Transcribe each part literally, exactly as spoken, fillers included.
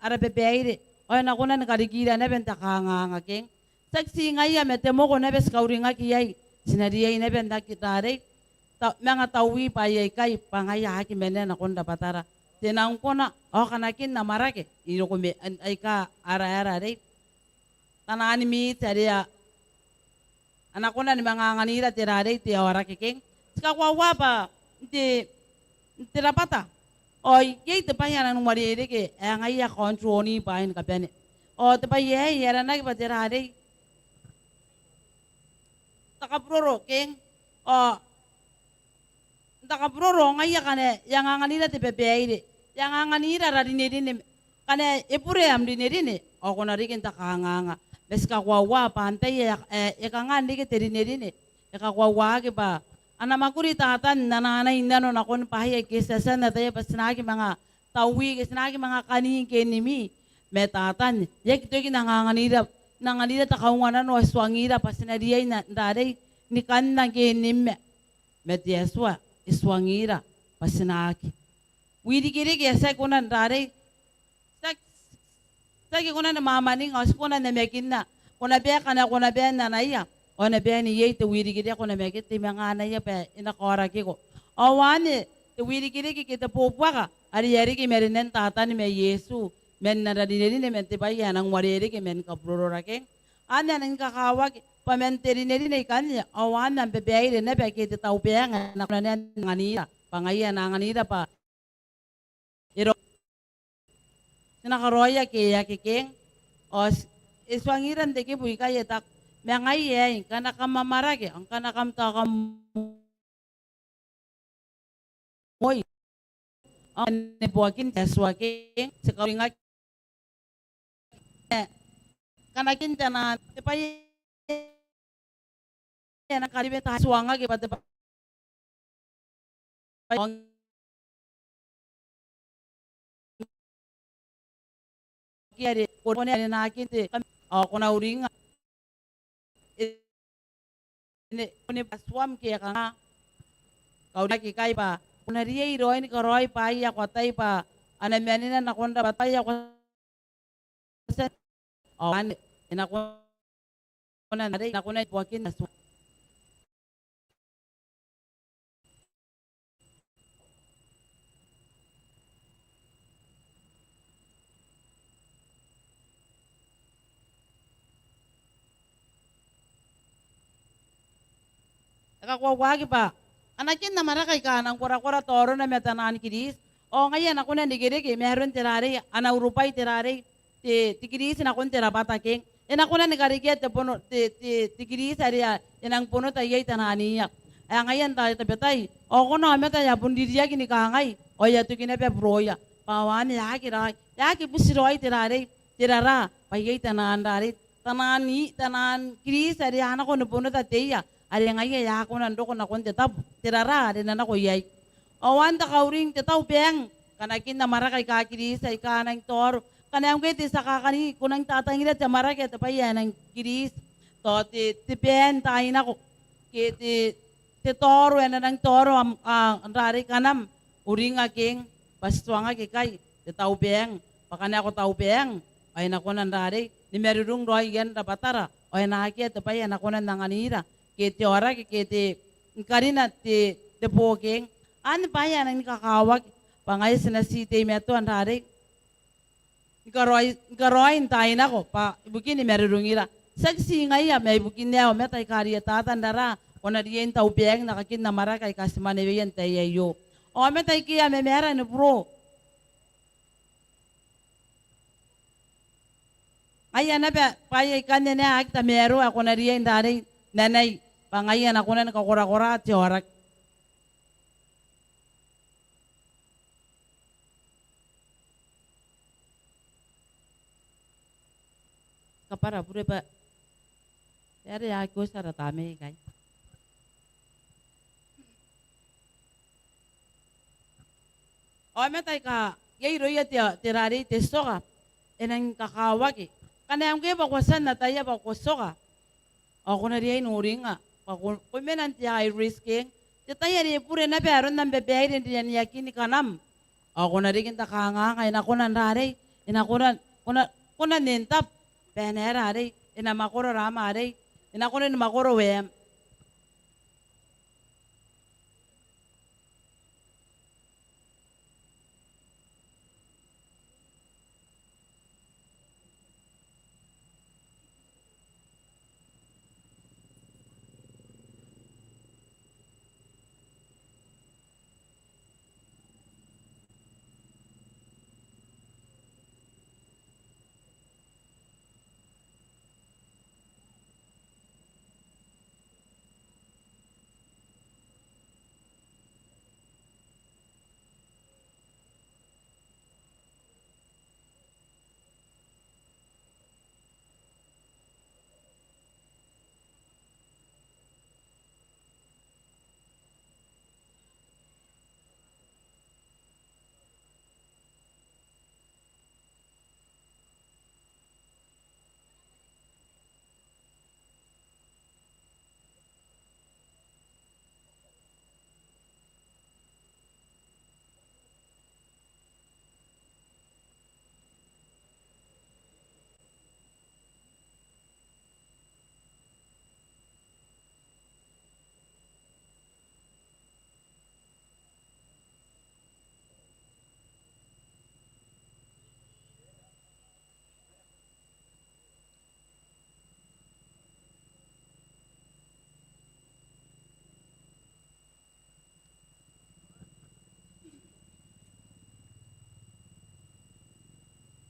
ara babaire, ao e na kona ni karikira naba n te kanganga keng. Tiaki ti ngaia ma te moko naba ti kauringaki iai, ti na riai naba n aki rarei, ta-, manga taui bwaai aikai, bwa ngaia aki mena nakon rabwatara. Te nang kona, ao kanakin amwarake, i roko ma, an-, aika ara, ara arei. Taian miti are a a na kona ni manga anganira te rarei te aoraki keng. Ti kakoaua bwa n te, n te rabwata ao iai te bwai ae nang uarereke ae ngaia control-ni bwaai ni kabane. Ao te bwai aei e aranaki bwa te rarei, te kaburoro keng. Ao n te kaburoro ngaia ngkana e anganganira te babaire, e anganganira ara rinerine. Ngkana e bure am rinerine, ao ko na riki n te kanganga. Ma ti kakoaua bwa antai ae, e, e kanga n reke te rinerine? E kakoauaki bwa a na mwakuri Tatan n ananai nano nakon bwaai aike ti a tia n ataia bwa ti na aki manga taui ke ti na aki manga kani ngke n imi. Ma Tatan e aki toki n anganganira, n anganira te kaunganano ae tuangira bwa ti na riai n rarei ni kanna ngke n imma. Ma te Atua e tuangira bwa ti na aki. Wirikiriki ae ti aki kona n rarei, ti aki, ti aki kona ni mwamwaninga ao ti kona n namakinna. Ko na bae, ngkana ko na bae n anaia ao e na bae n iai te wirikiriki ae ko namakinna, te manga anaia bwa e na kaorakiko. Ao anne te wirikiriki ke te bobuaka are e a riki i marenan Tatan ma Iesu, man ara rinerine, man te bwai ae nang uarereke man kaburorora keng. Anne ae nang kakawaki bwa man te rinerine ikanne ao anne am babaire naba ke te taubaeng ae na kona n anganira, bwa ngaia ae na anganira bwa e roko. Ti na karaoia ke e aki keng. Ao ti, e tuangira n te kibu ikai, e taku, ma ngaia aei, ngkana kam amwarake, ngkana kam tao kam moi, ao neboakin te Atua keng, ti kauringaki. E, kanakin te nang, te bwai ae nang karibe ta tuangaki bwa te bwai ae ke are ko na are nakin te, ao ko na uringa. E, e ne, ko ne bwa tuam ke e kanga. Kauringaki ikai bwa ko na riai raoi ni karaoi bwaai ae ko atai bwa a na manena nakon rabwata, bwaai ae ko a tia, ao anne e na kona n rarei, e na kona ni buakin Atua. E kakoauaki bwa anakin amwarake aika a nang korakora taorona ma taian kiriti, ao ngaia ae na kona n irekereke ma aron te rarei, ana urubwai te rarei, te, te kiriti nakon te rabwata keng. E na kona ni karekea te bono, te, te, te kiriti are e nang bonota iai taian iak. Ae ngaia n taai tabetai ao ko na aomata ae a bon ririaki ni kangai, ao e a toki naba buroia bwa ao anne e aki raoi, e aki buti raoi te rarei, te rara, bwa iai taian rarei, taian i, taian kiriti are a nako ni bonota te ia, are ngaia e a kona n roko nakon te tabu, te rara are e na nako iai. Ao anne te kauring, te taubaeng, kanakin amwarake aika kiriti aika a nang taoro. Ngkana ngkoe te tia kakani, ko nang tatangira te amwarake ae te bwai ae nang kiriti. Tao te, te bwai n taai nako ke te, te taoro ae na nang taoro am, a, n rarei kanam, uringa keng, bwa ti tuangaki ikai, te taubaeng, bwa ngkana ko taubaeng ao e na kona n rarei ni marurung raoi ian rabwatara, ao e na akea te bwai ae na kona n anganira ke te aoraki ke te, ni karina te, te bo keng. Anne bwaai ae nang kakawaki bwa ngaia ti na ti teimatoa n rarei ni karaoi, ni karaoi n taai nako bwa ibukin marurungira. Tiaki ti ngaia, ma ibukin ae aomata aika a rietata n rara, ko na riai n taubaeng n akakin amwarake aika ti maneweia n te tai aio. Aomata aike a mamaara ni buro, ngaia naba bwaai aikanne ae aki tamaroa ae ko na riai n rarei n anai, bwa ngaia ae na kona ni kakorakora te aoraki. Kabwara bure bwa e are e aki oti ara tamnei ikai. Aomata aika iai irouia te, te rarei te tioka, e nang kakawaki. Ngkana ngkoe bwa ko a tia n ataia bwa ko tioka, ao ko na riai n uringa bwa ko, ko mena n te high risk keng. Te tai are e bure naba aron am babaire n rineakin kanam, ao ko na riki n te kanganga, e na kona n rarei e na kona, kona, kona n entabe bwa e na aera arei, e na mwakoro raama arei, e na kona ni mwakoro waem.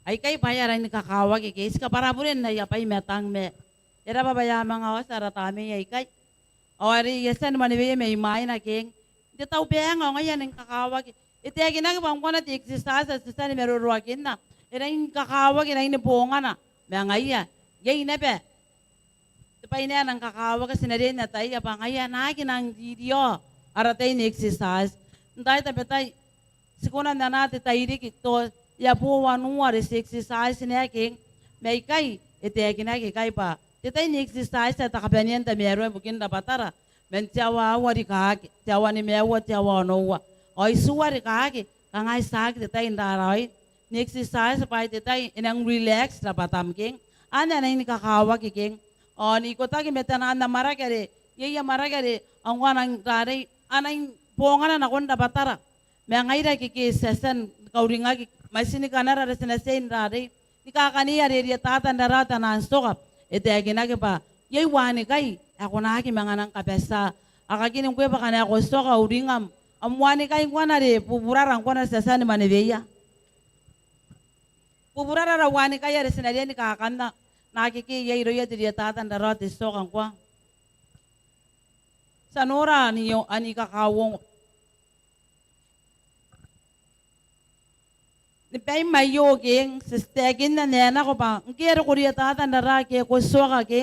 Aikai bwaai aika a rangi ni kakawaki ke ti kabwarabure n aia bwai ma tang ma e raba bwa e a manga oti ara tamnei aikai. Ao are e a tia ni mwaneweia mai mwaina ke n te Taubaanga ao ngaia e rangi ni kakawaki. E taekinaki bwa ngkoa te exercise ae ti a tia ni maroroakinna e rangi ni kakawaki, e rangi ni bongana. Ma ngaia iai naba te bwai ae e rangi ni kakawaki ti na riai n ataia bwa ngaia a na aki nang ririo ara tai n exercise. N taai tabetai ti kona n anaa te tairiki tao e a bo wanua are ti exercise-na ke. Ma ikai e taekinaki ikai bwa te tai n exercise ae te kabanea n tamaroa ibukin rabwatara man te aoa aua rikaaki, te aoa nimaua, te aoa onoua ao itiua rikaaki, kanga e tiaki te tai n raraoi n exercise bwa ai te tai e nang relax rabwatam ke. Anne ae e rangi ni kakawaki ke. Ao n ikotaki ma taian amwarake are iai amwarake are ngkoa a nang rarei, a nang bongana nakon rabwatara. Ma ngaira aike ti a tia ni kauringaki, mwaitin kanara are ti na tia n rarei ni kakanea are rietata n raraoi taian tioka. E taekinaki bwa iai wanikai ae ko na aki manga nang kabatia. Akea ngkoe bwa ngkana ko tioka uringam, am wanikai ngkoa are buburara ngkoa are ti a tia ni mwaneweia. Buburara ara wanikai are ti na riai ni kakanna naake iai irouia te rietata n raraoi te tioka ngkoa. Ti a nora anne, anne kakauongo. Ni baim aio ke ti taekinna n ae nako bwa ngke are ko rietata n raraoi ke ko tioka ke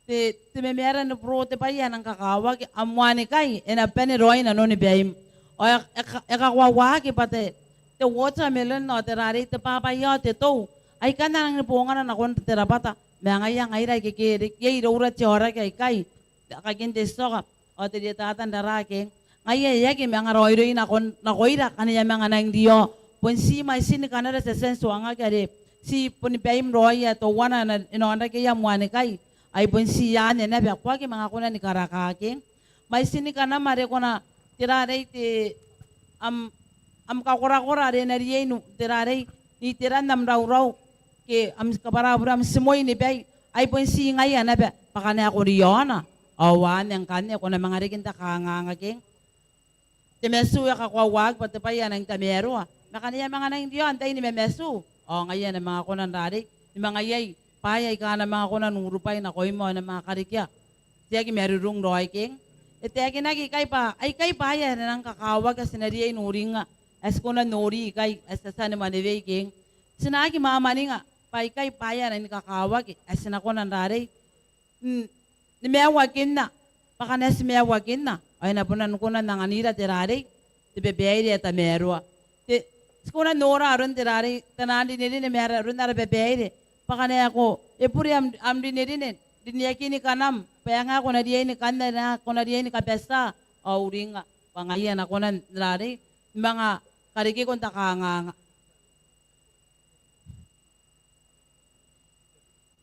te, te mamaara ni buro, te bwai ae e rangi ni kakawaki, am wanikai e na bane raoi i nanoni baim. Ao e, e, e kakoauaki bwa te, te watermelon ao te rarei, te bwabwai ao te tou, aikanne a rangi ni bongana nakon te rabwata. Ma ngaia ngaira aike iai iroura te aoraki aikai, akea te tioka ao te rietata n raraoi ke. Ngaia e aki manga raoiroi nakon, nakoira ngkana e a manga nang rio. Bon ti mwaitin kanara ae ti a tia n tuangaki are ti boni baim raoi ae teuana e na, e na onrake iai am wanikai. Ai bon ti anne naba, ko aki manga kona ni karaka ke. Mwaitin kanam are ko na, te rarei, te, am, am kakorakora are e na riai n, te rarei, n iteran am raurau ke am kabwarabure, am timoi ni bai. Ai bon ti ngaia naba bwa ngkana ko riona ao anne ngkanne ko na manga reke n te kanganga ke. Te matu e kakoauaki bwa te bwai ae e rangi n tamaroa. Ma ngkana e a manga nang rio n tain te matu ao ngaia e na manga kona n rarei, ni manga iai bwaai aika a na manga kona n urubwai nakoim ao e na manga karekea te aki marurung raoi ke. E taekinaki ikai bwa aikai bwaai ae e rangi ni kakawaki ae ti na riai n uringnga, ae ti kona n nori ikai ae ti a tia ni mwanewei ke. Ti na aki mwamwaninga bwa aikai bwaai ae e rangi ni kakawaki ae ti na kona n rarei, n, ni maiuakinna. Bwa ngkana ti maiuakinna ao e na bon nang kona n anganira te rarei, te babaire ae tamaroa. Te, ti kona n nora aron te rarei, taian rinerine ma aron ara babaire. Bwa ngkana ko, e bure am, am rinerine, rineakin kanam, bwa e nga ae ko na riai ni kanna, e nga ae ko na riai ni kabatia, ao uringnga bwa ngaia e na kona n rarei, ni manga karekeko n te kanganga.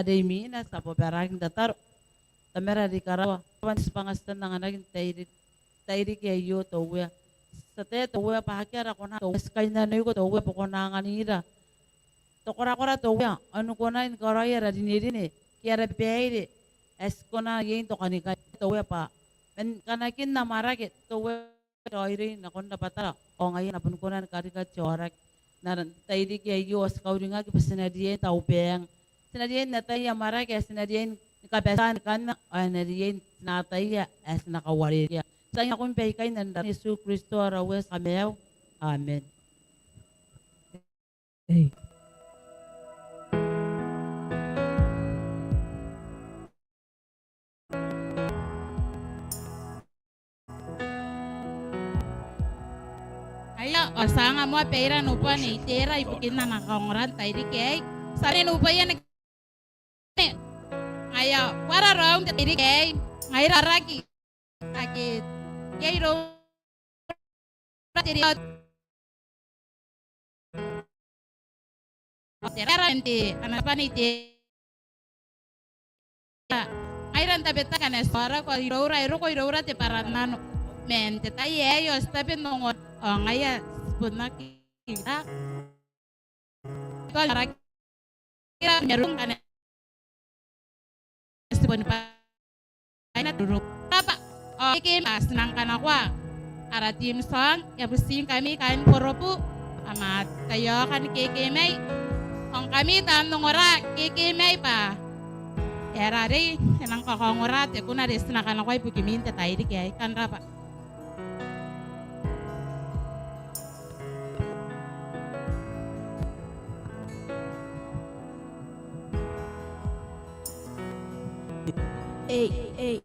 are imwina ti a bobaraaki n tataro. Tamara are i karawa, Tamara, ti bwanganako n anganaki n te tairiki, tairiki aio te Uea. Ti ataia te Uea bwa akea ara kona te Uea, ti kainnanoiko te Uea bwa ko na anganira te korakora te Uea, ao ni kona ni karaoi ara rinerine ke ara baire ae ti kona iai n tokanikai te Uea bwa man kanakin amwarake te Uea raoiroi nakon rabwatara, ao ngaia a na bon kona ni karika te aoraki. N aron te tairiki aio ao ti kauringaki bwa ti na riai n taubang, ti na riai n ataia amwarake ae ti na riai ni kabatia ni kanna, ao e na riai n ti na ataia ae ti na kauarerekea. Ti a nakon baikai n aran Iesu Kristo ara Uea ti kamaiu. Amen. Ei. Aia, ao ti a anga moa baira n ubua Nei Tera ibukin ana kaongora n tairiki aei. Ti a nang ubaia ni Ngaia, bwa ara raou n te tairiki aei, ngaira raki ake iai iroura te ririki ao te rara n te ana bane te ngaira n tabetai ngkana ti a ora ko iroura, e roko iroura te bwarannano. Man te tai aei ao ti tabe n ongora ao ngaia ti bon aki ira. Tao ara kira n arona ngkana ti bon bwa aina te roro. Raba, ao ke ke ma ti nang kanakoa ara team song, I a butiingkami kaain Korobu, am tai aio kan ke ke mai. Ao ngkami taan ongora ke ke mai bwa e a rarei, e nang kakaongora te kuna are ti na kanakoa ibukimi n te tairiki aei. Kam raba. Ei, ei,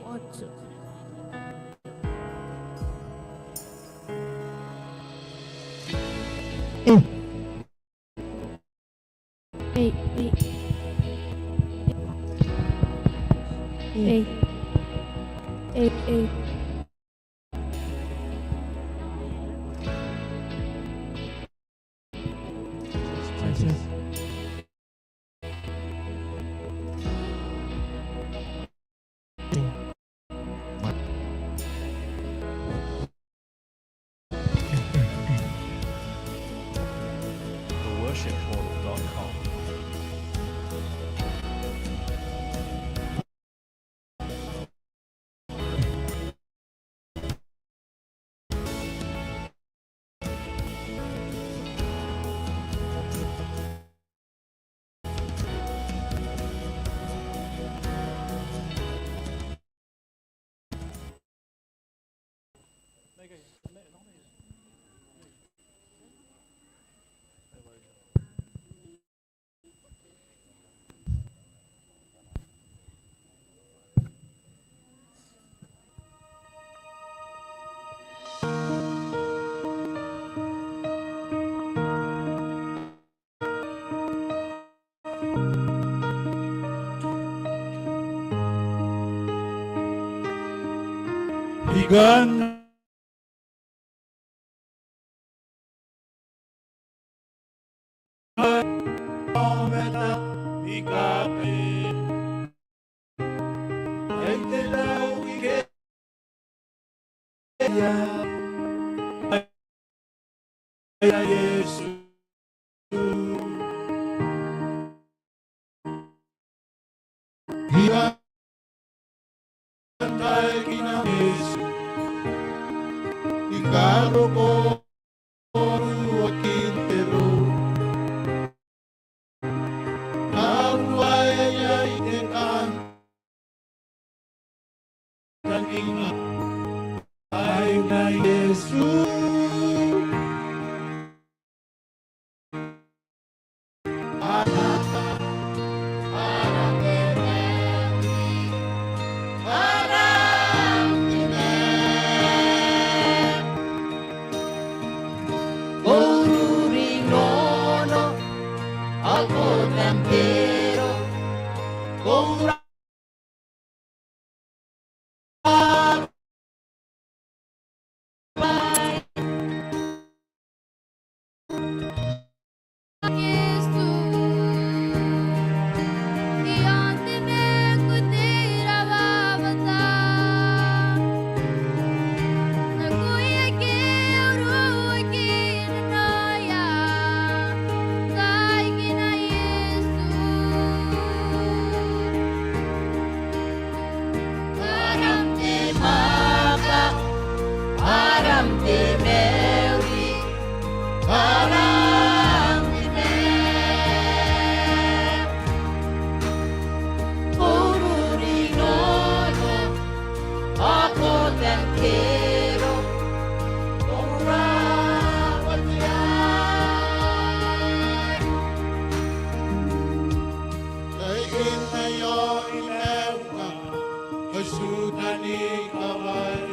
one, two. Ei. Ei, ei. Ei. Ei, ei. The worship portal dot com. Ikan Iesu. I kantaekina Iesu, i karokoa ruakin te roro. Karuaea i te kan taninga aina Iesu. Ara, ara, ara, ara, Koururi nono, ao ko tangiero, koura. Aram te maka, aram te mauri, aram te mauri. Koururi nono, ao ko tangiero, koura bati ai. Taekinna i aon maiura, ao ti uota ni kawai.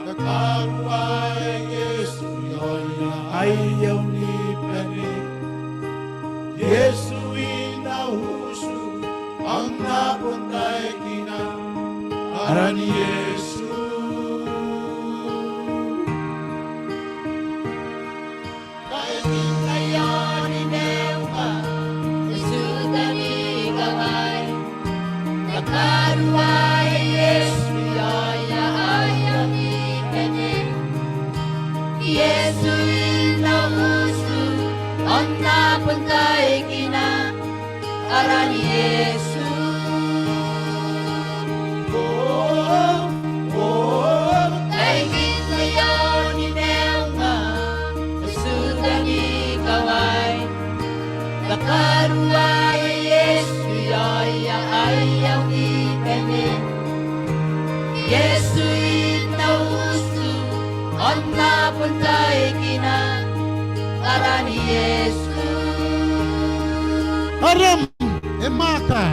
Kakaruaea Iesu i aoia aia unibane. Iesu i na utu, ao N na bon taekina aran Iesu. Taekinna i aon maiura, ao ti uota ni kawai. Kaka Iesu i aoia aia wikene. Iesu i na utu, ao N na bon taekina aran Iesu. O, o, taikin aia onimaunga, e tuka ni kawai. Kakarua Iesu i aoia aia wikene. Iesu i na utu, ao N na bon taekina aran Iesu. Aram e mwaaka.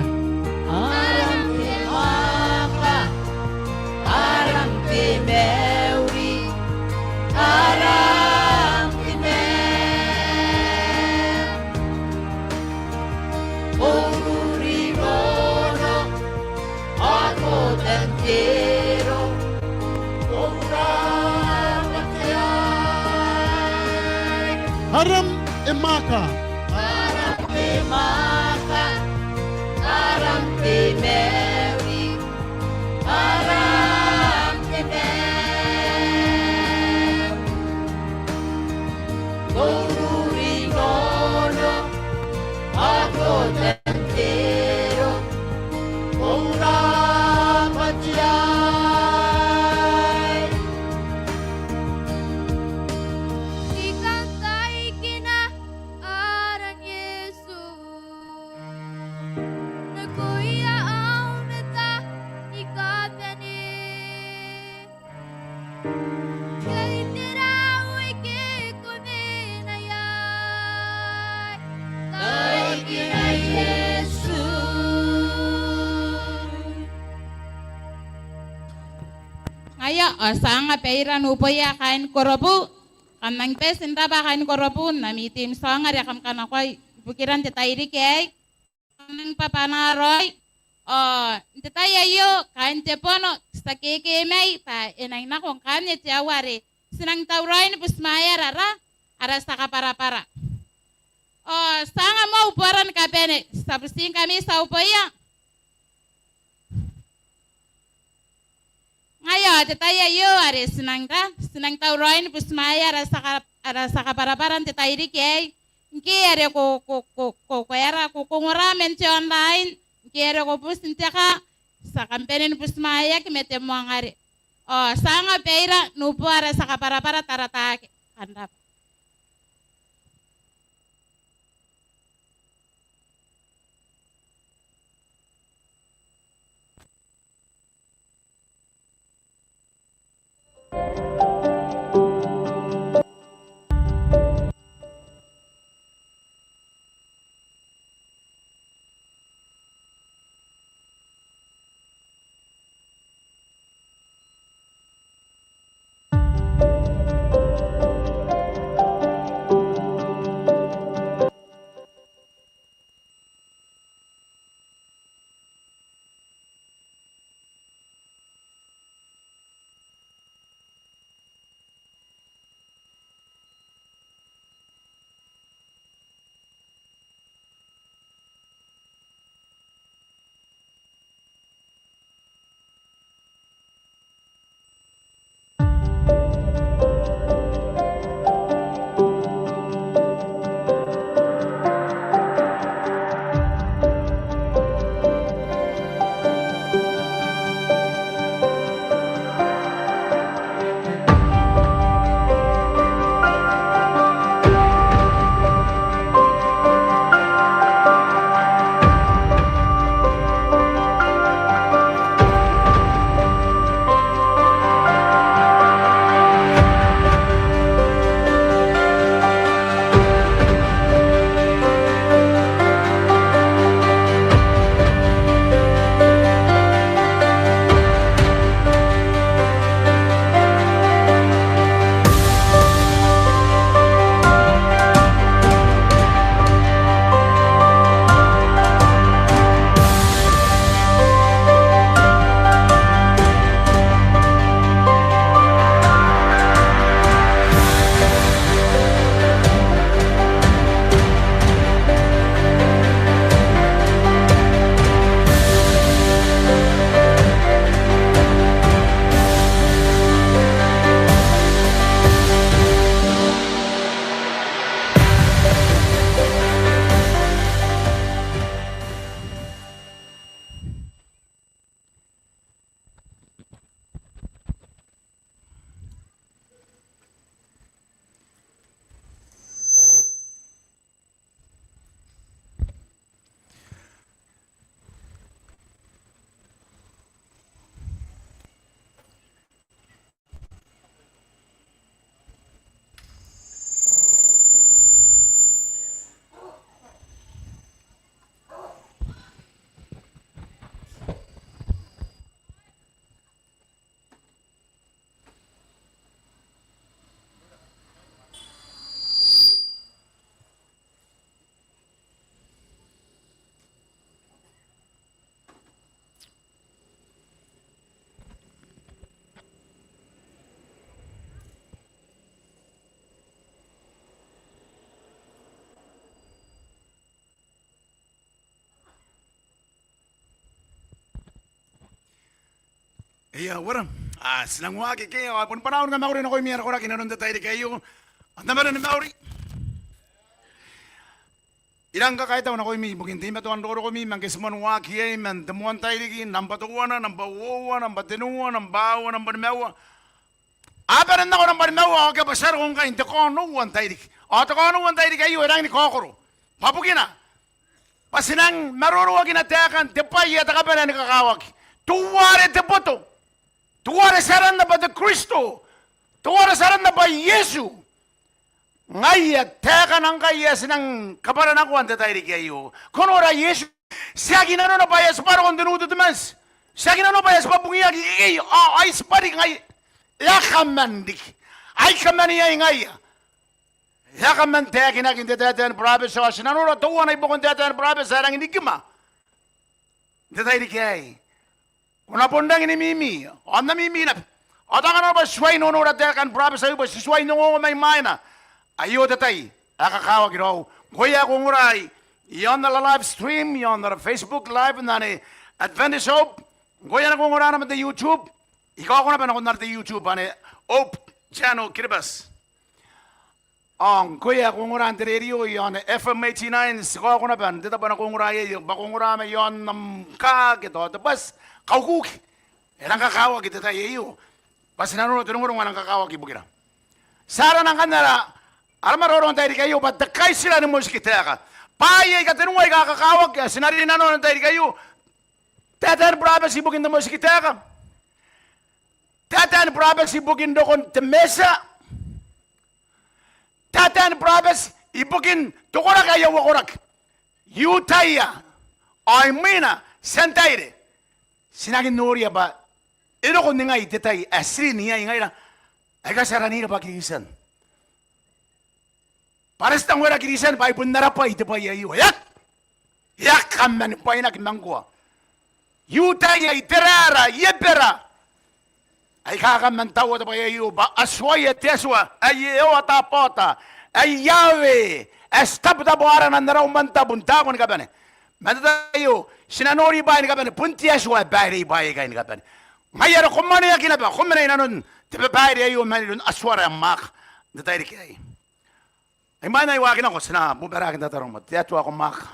Aram e mwaaka. Aram te mauri. Aram te mauri. Ko ruri nono, ao ko tantiero. Ko rabwa te Atua. Aram e mwaaka. Aram e mwaaka. Aram te mauri. Aram te mauri. Ko ruri nono, ao ko tantiero. Ko rabwa te Atua. I kan taekina aran Iesu. Nakoia aomata ni kabane. Kai tera ae ko mena iai? Taekina Iesu. Ngaia, ao ti a anga baira n uboia kaain korobu. Kam nang bati n rabwa kaain korobu n ami theme song are kam kanakoa ibukiran te tairiki aei. Kam nang bwabwana raoi. Ao n te tai aio, kaain te bono, ti a kekemai bwa e nang nako ngkanne te aoa are ti nang tauraoi ni butimwaea ara, ara tia kabwarabwara. Ao ti a anga moa uboara ni kabane, ti a butiingkami ti a uboia. Ngaia, ao te tai aio are ti nang ra, ti nang tauraoi ni butimwaea ara tia ka, ara tia kabwarabwara n te tairiki aei. Ngke are ko, ko, ko, ko, ko era, ko, ko ongora man te online, ngke are ko buti n te kaa, ti a kam bane ni butimwaeaki ma te moan are. Ao ti a anga baira n uboa ara tia kabwarabwara, tarataake. Kam rabwa. Ia, uara. A, ti nang waaki ke, a, bon bwanau ni kamauri nakoimi ara koraki inanon te tairiki aio. Ao n na bane ni mauri. I rang kakaitau nakoimi ibukin teimatoan rorokomi ma ngke ti moan waaki iai man te moan tairiki, nambwa teuana, nambwa uoua, nambwa tenua, nambwa aua, nambwa nimaua. A bane n nako nambwa nimaua ao ke bwa ti a roko ngkai n te kaonoua n tairiki. Ao te kaonoua n tairiki aio e rangi ni kaokoro. Bwa bukina bwa ti nang maroroakina taekan te bwai ae te kabanea ni kakawaki. Teuare te boto. Teuare ti aranna bwa te Kristo. Teuare ti aranna bwa Iesu. Ngaia taekana ngkai ae ti nang kabwaranakoa n te tairiki aio. Ko nora Iesu. Tiaki nanona bwa e a tibwa roko n te Nu Tetemanti. Tiaki nanona bwa e a tibwa bungiaki ikekei. Ao ai tibwa riki ngaia. E a kaman riki. Ai kaman iai ngaia. E a kaman taekinaki n te taetae ni burabeti. Ao ti na nora teuana i buakon taetae ni burabeti ae rangi ni kima n te tairiki aei. Ko na bon rangi ni mimi, ao n na mimi naba. Ao taku naba bwa ti tuai n nonora taekan burabeti aio bwa ti tuai n ongo mai mwaina. Aio te tai ae kakawaki raou. Ngkoe ae ko ongora i aon ara live stream, i aon ara Facebook live n ane Adventist Hope. Ngkoe ae ko ongora naba n te YouTube, i kaoko naba nakon ara te YouTube ane Hope Channel Kiribati. Ao ngkoe ae ko ongora n te rerio i aon F M eighty-nine, ti kaoko naba n te tabo ae ko ongora iai, bwa ko ongora mai aon am kaa ke tao te bus, kaukuki. E rang kakawaki te tai aio. Bwa ti na nora te rongorongo ae rang kakawaki ibukira. Ti a arana ngkanne ara, ara maroro n tairiki aio bwa te kaitira ni motikitaeka. Bwaai aika tenua aika kakawaki ae ti na rinanoa n tairiki aio. Taetae ni burabeti ibukin te motikitaeka. Taetae ni burabeti ibukin rokon te Mesia. Taetae ni burabeti ibukin te koraki aika uoua koraki, I-Iutaia ao imwina Tientaire. Ti na aki noria bwa e roko ningai te tai ae ti rin iai ngaira aika ti aranira bwa Kristian. Bwa are ti tangoera Kristian bwa ai bon ara bwai te bwai aio. E aki, e aki kaman bwainaki ma ngkoa. I-Iutaia, Iteraera, Ebera. Aika kaman taua te bwai aio bwa a tuaia te Atua ae e otaota, ae Yahweh, ae ti tabotabo arana n ara umwantabu n taabo ni kabane. Ma n te tai aio ti na nori bwaai ni kabane, bon te Atua ae bairei bwaai aikai ni kabane. Ngaia are ko mwaneaki naba, ko mena inanon te babaire aio man iroun Atuara ae Mwaaka n te tairiki aei. Ai mwaina I waaki nako ti na bubaraki n tataro ma te Atua ae ko mwaaka.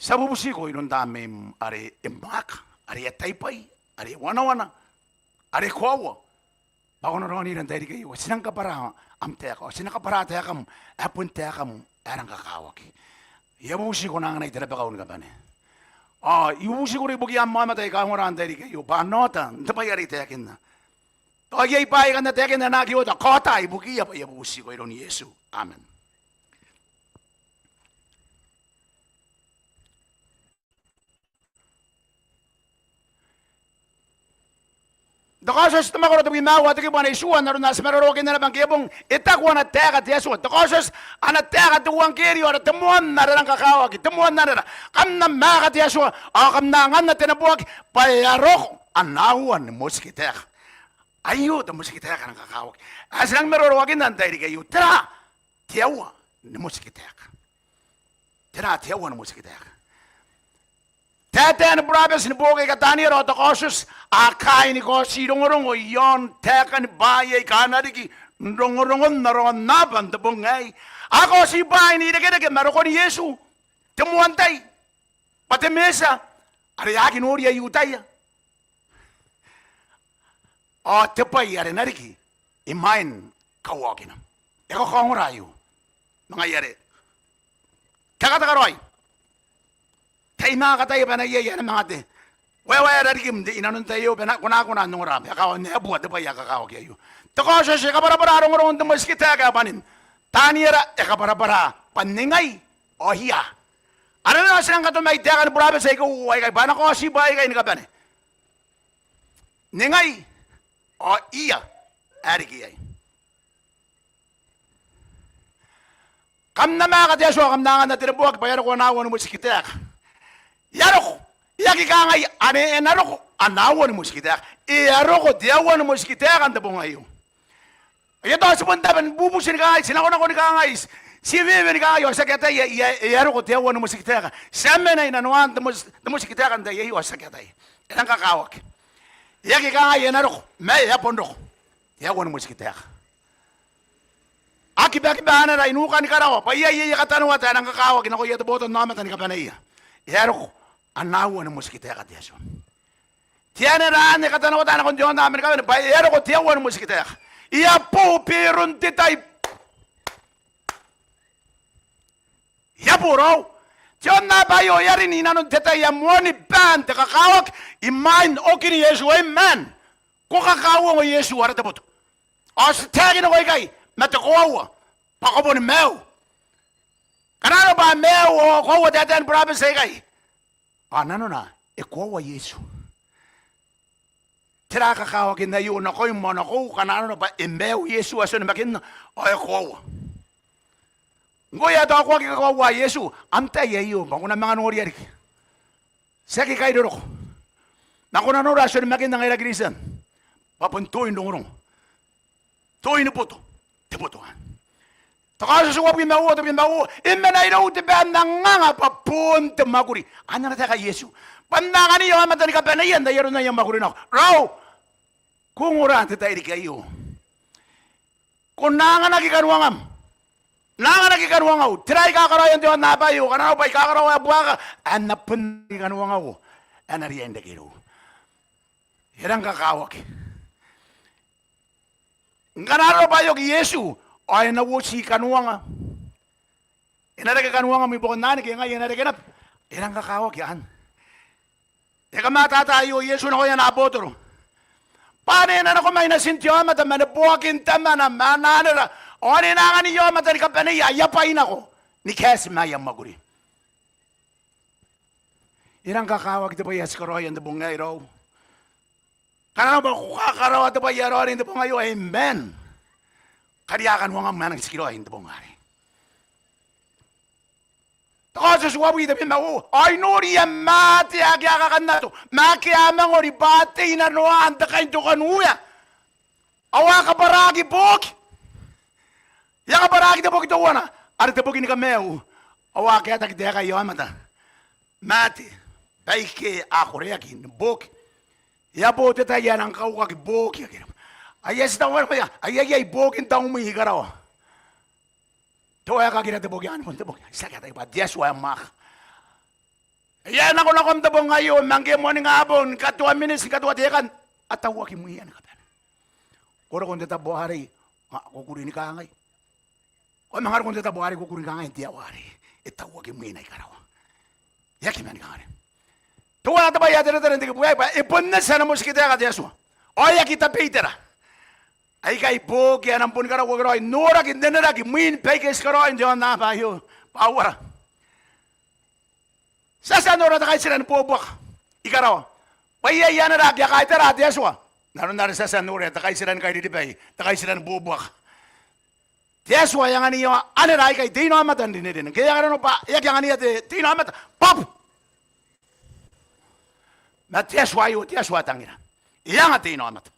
Ti a bubutiko iroun Tamneim are e mwaaka, are e ataibwai, are e wanawana, are e koaua. Bwa ko na raonira n tairiki aio, ti nang kabwara am taeka, ao ti na kabwara taekam ae bon taekam ae rang kakawaki. I a bubutiko n anganai te rabakau ni kabane. Ao I bubutiko ibukia am aomata aika ongora n tairiki aio bwa a na ota n te bwai are I taekinna. Tao iai bwaai aika N na taekinna ae na aki ota, kaota ibukiia bwa I a bubutiko iroun Iesu. Amen. N te Kaotioti te mwakoro tebwi ma aua, te kibu ae itiua, n aron ae ti maroroakinna naba ngke e bong, e taku ana taeka te Atua. N te Kaotioti ana taeka te euangkerio, ara te moan are rang kakawaki, te moan anera. Kam na mwaaka te Atua ao kam na anganna te neboaki bwa e a roko ana aua ni motikitaeka. Aio te motikitaeka ae rang kakawaki ae ti nang maroroakinna n tairiki aio. Tera te aua ni motikitaeka? Tera te aua ni motikitaeka? Taetae ni burabeti ni boki aika Taniera ao te Kaotioti a kaai ni kaoti rongorongo i aon taekan bwaai aika a na riki n rongorongon ara aonnaba n te bong aei. A kaoti bwaai n irekereke ma rokon Iesu, te moan tai, bwa te Mesia are a aki noria I-Iutaia. Ao te bwai are na riki imwain kauaokina. E kakaongora aio. Ma ngaia are, kakataka raoi. Tai ma kataia bwa e na iai ae na manga te waewaera riki inanon te tai aio bwa e na konakona n ongora bwa e kawa n ae bua te bwai ae kakawaki aio. Te Kaotioti e kabwarabwara rongorongon te motikitaeka ae bwanin. Taniera e kabwarabwara bwa ningai ao ia. Are nao ti nang katomai taekan burabeti aika uoua aikai bwa a na kaoti bwaai aikai ni kabane. Ningai ao ia ae riki iai. Kam na mwaaka te Atua, kam na anganna te neboaki bwa e a roko ana aua ni motikitaeka. E a roko. E aki kangai ane e na roko ana aua ni motikitaeka. E a roko te aua ni motikitaeka n te bong aio. Aio tao ti bon tabe ni bubuti ni kangai, ti nakonako ni kangai, ti wewe ni kangai ao ti aki ataia, e a roko te aua ni motikitaeka. Ti a mena inanoan te moti-, te motikitaeka n te tai aio ao ti aki ataia. E rang kakawaki. E aki kangai e na roko, ma e a bon roko. Te aua ni motikitaeka. A kibakiba anera i nukan karawa bwa iai aia katanoata ae nang kakawaki nakoia te botannaomata ni kabaneia. E a roko ana aua ni motikitaeka te Atua. Te anera anne e katanoata nakon te aonnaba ni kabane bwa e a roko te aua ni motikitaeka. E a bo beron te tai. E a bo raou. Te aonnaba aio e a rin i nanon te tai ae moanibaan te kakawaki imwain okin Iesu. Amen. Ko kakauongo Iesu ara Teboto. Ao ti taekinako ikai ma te koaua bwa ko boni maiu. Ngkana arona bwa maiu ao koaua taetae ni burabeti aikai, ao nanona e koaua Iesu. Tera kakawakin aio nakoim ao nakoiu ngkana arona bwa e maiu Iesu ae ti onimakinna ao e koaua? Ngkoe ae tao ko aki kakoaua Iesu, am tai aio bwa ko na manga noria riki. Tiaki kairoroko. Ma ko na nora ae ti onimakinna ngaira Kristian bwa bon toin rongorongo, toin boto, te boto anne. Te Kaotioti uabwi ma uoua, tebwi ma uoua: E mena irou te bwai n anganga bwa boon te mwakuri. Anne ana taeka Iesu. Bwa N na anganiia aomata ni kabaneia n ai aron aia mwakuri nako. Raou, ko ongora n te tairiki aio. Ko na anganaki kanoangam. N na anganaki kanoangau. Tera aika a karaoia n te aonnaba aio? Ngkana arona bwa I kakaraoa ae buakaka, ae N na bon anganaki kanoangau ae na riai n reke irou. E rang kakawaki. Ngkana arona bwa e oki Iesu ao e na uoti kanoanga. E na reke kanoangam i buakon anne ke ngai e na reke naba? E rang kakawaki anne. E kamatata aio Iesu nakoia ana abotoro bwa ane e na nako mai natin te aomata ma neboakin Tamana ma ana anera, ao ane e na anganiia aomata ni kabaneia aia bwai nako ni kaeti ma aia mwakuri. E rang kakawaki te bwai ae ti karaoia n te bong aei raou. Ngkana arona bwa ko kakaraoa te bwai ae raoiroi n te bong aio, amen, karia kanoangam ae nang tikiraoi n te bong arei. Te Kaotioti uabwi, tebwi ma uoua: Ao I noria maate ake a kakannato ma ake a mangori bwa a tei nanoaan te kaintokanuea, ao a kabwaraki booki. E a kabwaraki te boki teuana, are te boki ni kamaiu, ao a kaetaki taekaia aomata maate baike a koreaki ni booki. E a bo te tai ae nang kaukaki booki ake. Ai a ti taku ngkanne bwa iai, ai iai booki n taumwi i karawa. Te waekakira te boki anne, bon te boki. Tiaki ataia bwa te Atua ae mwaaka. E a nakonako n te bong aio, ma ngke e moaningabong, ni katoa miniti, ni katoa tekan, a tauaki mwiia ni kabane. Ko roko n te tabo arei, ao ko kuri ni kangai. Ko a manga roko n te tabo arei, ko kuri ni kangai n te aoa arei. E tauaki mwina i karawa. E aki mani kangai. Teuana te bwai ae teretere n te kibu aei bwa e bon eti ana motikitaeka te Atua. Ao e aki tabeitera. Aikai booki ae nang boni karaoaki raoi, noraki, n reneraki, mwin baike ti karaoi n te aonnaba aio. Bwa uara? Ti a tia n nora te kaitira ni buabuaka i karawa bwa iai anera ake a kaitara te Atua. N aron are ti a tia n noria te kaitira ni kairiribai, te kaitira ni buabuaka. Te Atua e anganiia anera aikai te inaomata n rinerine. Ngke e aki rano bwa e aki anganiia te, te inaomata, bwabu. Ma te Atua aio te Atua ae tangira. E anga te inaomata.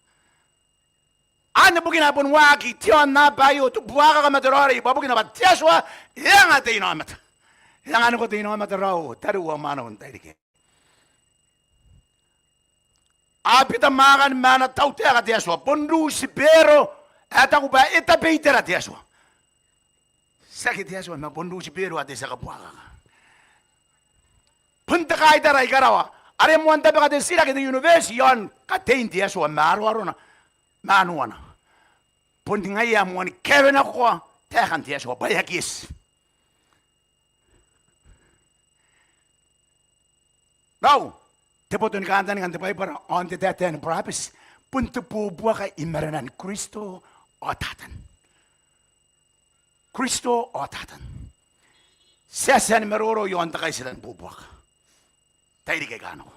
Anne bukina ae bon waaki te aonnaba aio, te buakaka ma te raoiroi, bwa bukina bwa te Atua e anga te inaomata. E anganiko te inaomata raou, tariu ao mwaneu n te tairiki aei. A bita mwaakan ma ana tautaeka te Atua. Bon Rusipero ae taku bwa e tabeitera te Atua. Tiaki te Atua, ma bon Rusipero ae te tia kabuakaka. Bon te kaitara i karawa are moan tabeka te titiraki n te univers iaon katein te Atua ma aroarona ma anoana. Bon ngaia ae moan kawenakoa taekan te Atua bwa e aki eti. Raou, te boto ni kantaninga n te Baibara ao n te taetae ni burabeti bon te buabuaka i marenan Kristo ao Tatan. Kristo ao Tatan. Ti a tia ni maroro iaon te kaitira ni buabuaka n tairiki aika nako.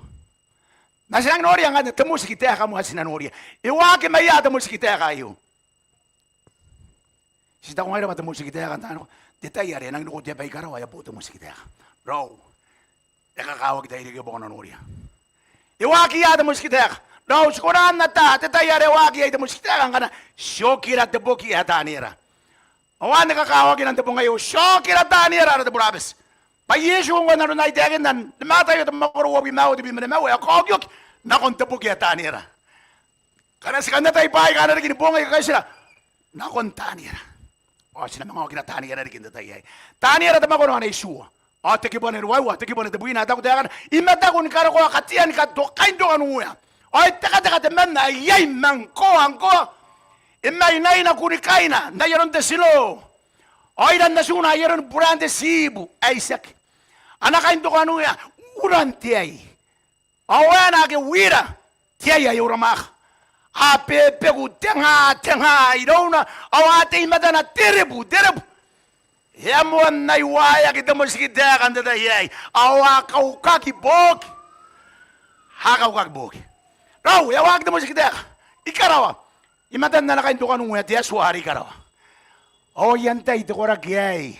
Ma ti nang noria ngkanne te motikitaeka moa ae ti na noria. E waaki mai ia te motikitaeka aio? Ti taku ngaira bwa te motikitaeka n taai nako, te tai are e nang roko te aba i karawa e a bo te motikitaeka. Raou, e kakawaki tairiki aio bwa ko na noria. E waaki ia te motikitaeka? Raou, ti kona n ataa te tai are e waaki iai te motikitaeka ngkana ti okira te boki ae Taniera. Ao anne kakawakina n te bong aio, ti okira Taniera ara te burabeti. Bwa Iesu ngkoe n aron ae I taekinna n te Mataio te mwakoro uabwi ma aua, te bwi ma nimaua, e a kaokioki nakon te boki ae Taniera. Ngkana ti kan atai bwaai aika a na riki ni boong aika kaitira nakon Taniera. Ao ti na manga okira Taniera riki n te tai aei. Taniera te mwakoro ae itiua, ao te kibu ae ruaiwa, te kibu ae tebwina, e taku taekana: I mataku ni karokoa katean kato, kaintokanuea. Ao e tekateka temanna ae iai ma ngkoa, ngkoa, e mainaina kunikaina n ai aron te tino. Ao iran atuna ai aron buran te tiibu ae itiaki. A na kaintokanuea uran te ai. Ao e na ake wira te ai ae uramwaaka. A bebeku te nga, te nga irouna, ao a tei i matana te rebu, te rebu. E a moan ai waeaki te motikitaeka n te tai aei, ao a kaukaki booki. A kaukaki booki. Raou, e a waaki te motikitaeka i karawa, i matan ana kaintokanuea te Atua are i karawa. Ao i antai te koraki aei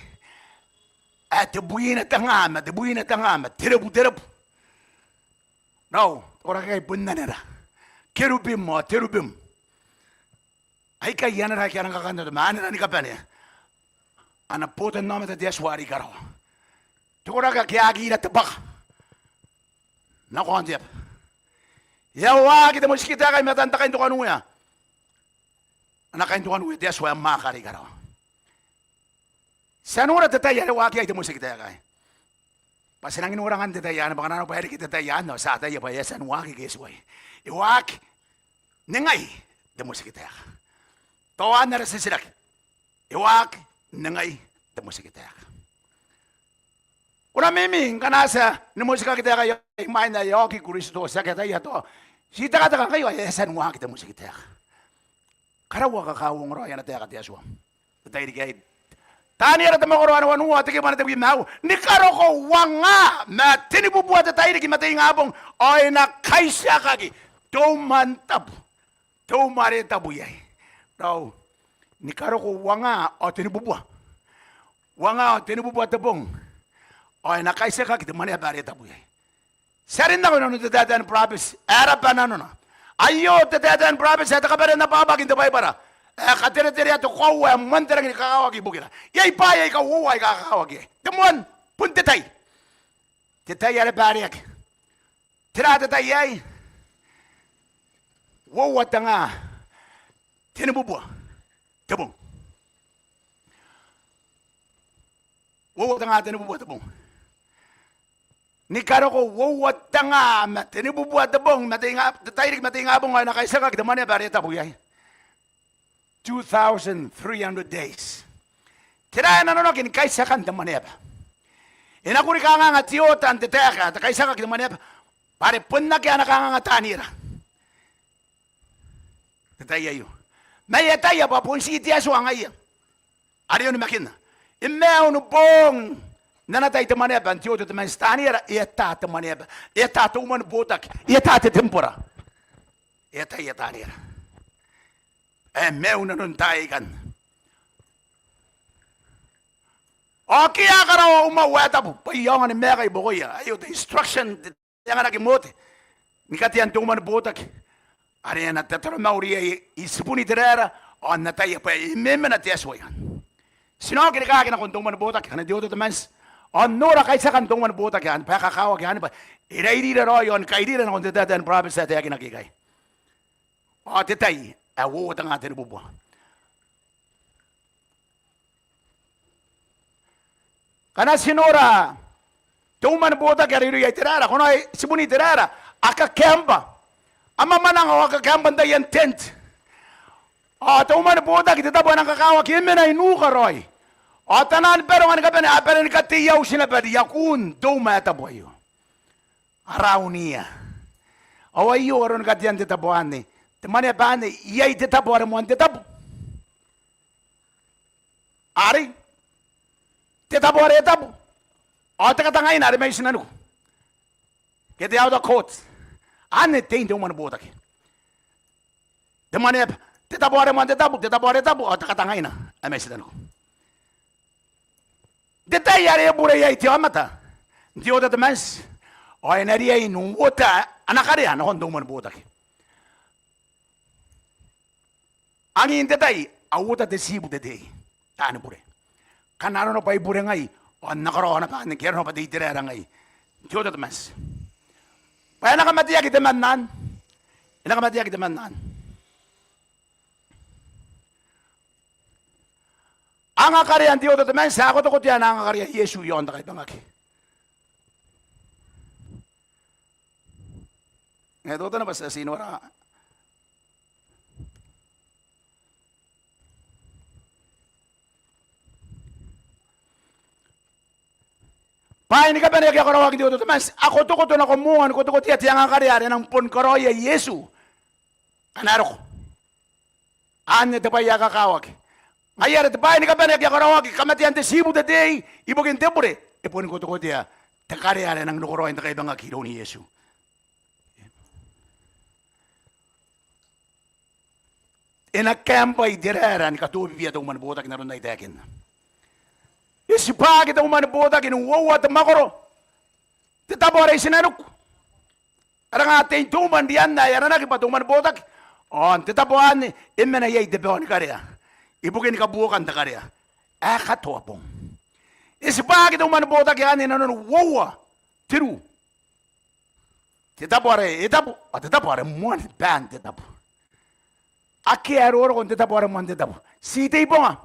ae tebwina te nga ma, tebwina te nga ma te rebu, te rebu? Raou, te koraki aei bon anera kerubim ao terubim. Aikai anera ake a rang kakantato ma anera ni kabane. A na botannaomata te Atua are i karawa. Te koraki ake a aki ira te bwaka nakon te aba. E a waaki te motikitaeka i matan te kaintokanuea, ana kaintokanuea te Atua ae mwaaka are i karawa. Ti a nora te tai are e waaki iai te motikitaeka aei. Bwa ti nangi nora ngkanne te tai anne, bwa ngkana arona bwa e reke te tai anne ao ti ataia bwa e a tia ni waaki ke e tuai. E waaki n ningai te motikitaeka? Tao anne ara titiraki. E waaki n ningai te motikitaeka? Ko na mimi ngkana a tia ni motikaki taeka aio imwain ae e a oki Kristo, ti aki ataia tao ti tekateka ngkai ao e a tia ni waaki te motikitaeka. Karaua kakauongo raoi ana taeka te Atua n te tairiki aei. Taniera te mwakoro ae wanua, te kibu ae tebwi ma aua: Ni karoko uangaa ma tenibubua te tairiki ma te ingabong, ao e na kaitiakaki te umwantabu, te uma are tabu iai. Raou, ni karoko uangaa ao tenibubua. Uangaa ao tenibubua te bong, ao e na kaitiakaki te Mwaneaba are tabu iai. Ti a rin nako inanon te taetae ni burabeti ae raba nanona. Aio te taetae ni burabeti ae te kabanea n ababaki n te Baibara ae katereterea te koaua ae moan te rangi ni kakawaki ibukira. Iai bwaai aika uoua aika kakawaki iai. Te moan, bon te tai. Te tai are bareaki. Tera te tai aei? Uoua te nga tenibubua te bong. Uoua te nga tenibubua te bong. Ni karoko uoua te nga ma tenibubua te bong, ma te inga, te tairiki ma te ingabong, ao e na kaitiakaki te Mwaneaba are tabu iai. Two thousand three hundred days. Tera ae nanonaki ni kaitiakan te Mwaneaba? E na kuri kanganga te oota n te taeka ae te kaitiakaki te Mwaneaba, bwa are bon akea ana kanganga Taniera n te tai aio. Ma e ataia bwa bon ti te Atua ngaia are onimakinna. E maiu ni boong n ana tai te Mwaneaba n te Oota te Manti. Taniera e ata te Mwaneaba, e ata te umwa ni botaki, e ata te tembora. E ataia Taniera ae e maiu inanon taai aikai. Ao akea karaoa umwau ae tabu bwa I aonga ni maeka i buakoia. Aio te instruction, te, e anganaki Mote ni katean te umwa ni botaki are e na tataromauri iai i tibun Iteraera, ao n ataia bwa e memena te Atua iai. Ti na oki rikaaki nakon te umwa ni botaki anne, te Oota te Manti, ao n nora kaitiakan te umwa ni botaki anne bwa e kakawaki anne, bwa e rairira raoi ao ni kairira nakon te taetae ni burabeti ae taekinaki ikai. Ao te tai ae uoua te nga tenibubua. Ngkana ti nora te umwa ni botaki are irouia Iteraera, kanoan tibun Iteraera a kakaembwa. A mwamwananga ao a kakaembwa n taian tent. Ao te umwa ni botaki, te tabo ae nang kakawaki, e mena i nuka raoi. Ao tanan baronga ni kabane a bane ni katei auti naba riakun te umwa ae tabu aio. A rauniia. Ao aio aroni katean te tabo anne. Te Mwaneaba anne, iai te tabo are moan te tabu. Arei, te tabo are tabu, ao te katangaina are mai tinaniku, ke te outer court. Anne tein te umwa ni botaki. Te Mwaneaba, te tabo are moan te tabu, te tabo are tabu, ao te katangaina ae mai tinaniku. N te tai are e bure iai te aomata n te Oota te Manti, ao e na riai n uota ana karea nakon te umwa ni botaki. Angin te tai a uota te tiibu te tei, taani bure. Ngkana arona bwa I bure ngai, ao N na karaoa naba anne, ke arona bwa te Iteraera ngai n te Oota te Manti, bwa e na kamateaki temanna anne. E na kamateaki temanna anne. Angakarea n te Old Testament, a kotokotoa ana angakarea Iesu i aon te kaibangaki. E teutana bwa ti a tii nora. Bwaai ni kabane ake a karaoaki n te Old Testament, a kotokoto nako moa ni kotokotoa te angakarea are e nang bon karaoia Iesu. Ana roko. Anne te bwai ae kakawaki. Ngaia are te bwaai ni kabane ake a karaoaki, kamatean te tiibu te tei ibukin te bure, e boni kotokotoa te karea are e nang nakoraoi n te kaibangaki iroun Iesu. E na kaembwai te raera ni katobibia te umwanibotaki n aron ae I taekinna. E tibwaaki te umwanibotaki n uoua te mwakoro. Te tabo are i tinaniku. Aranga tein te umwa n rianna ae aranaki bwa te umwanibotaki. Ao n te tabo anne e mena iai te bao ni karea. Ibukin kabuokan te karea. Ae katoa bong. E tibwaaki te umwanibotaki anne inanon uoua te ruu. Te tabo are e tabu, ao te tabo are moan baan te tabu. Akea ae roroko n te tabo are moan te tabu. Ti te ibonga.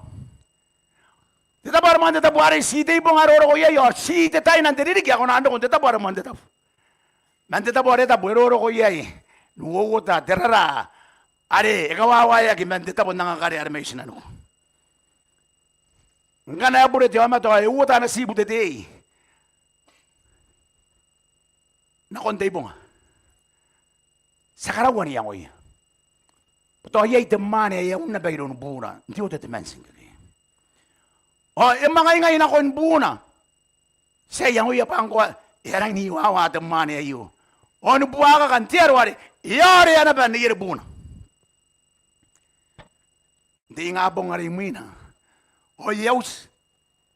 Te tabo are moan te tabu are ti te ibonga ae roroko iai, ao ti te taina n te ririki ae kona n roko n te tabo are moan te tabu. Man te tabo are tabu e roroko iai n uouota te raraa are e kawawaeaki man te tabo n angakarea are mai tinaniku. Ngkana e bure te aomata ao e uota ana tiibu te tei nakon te ibonga, ti a karaua n iangoia bwa tao iai te mwaane ae e un naba iroun buuna n te Old Testament ngkekei. Ao e mwangaingai nakon buuna. Ti a iangoia bwa ngkoa e a rangi n iwawa te mwaane aio. Ao ni buakaka n te aro are e aorea naba neiere buuna n te ingabong are imwina. Ao e a uti,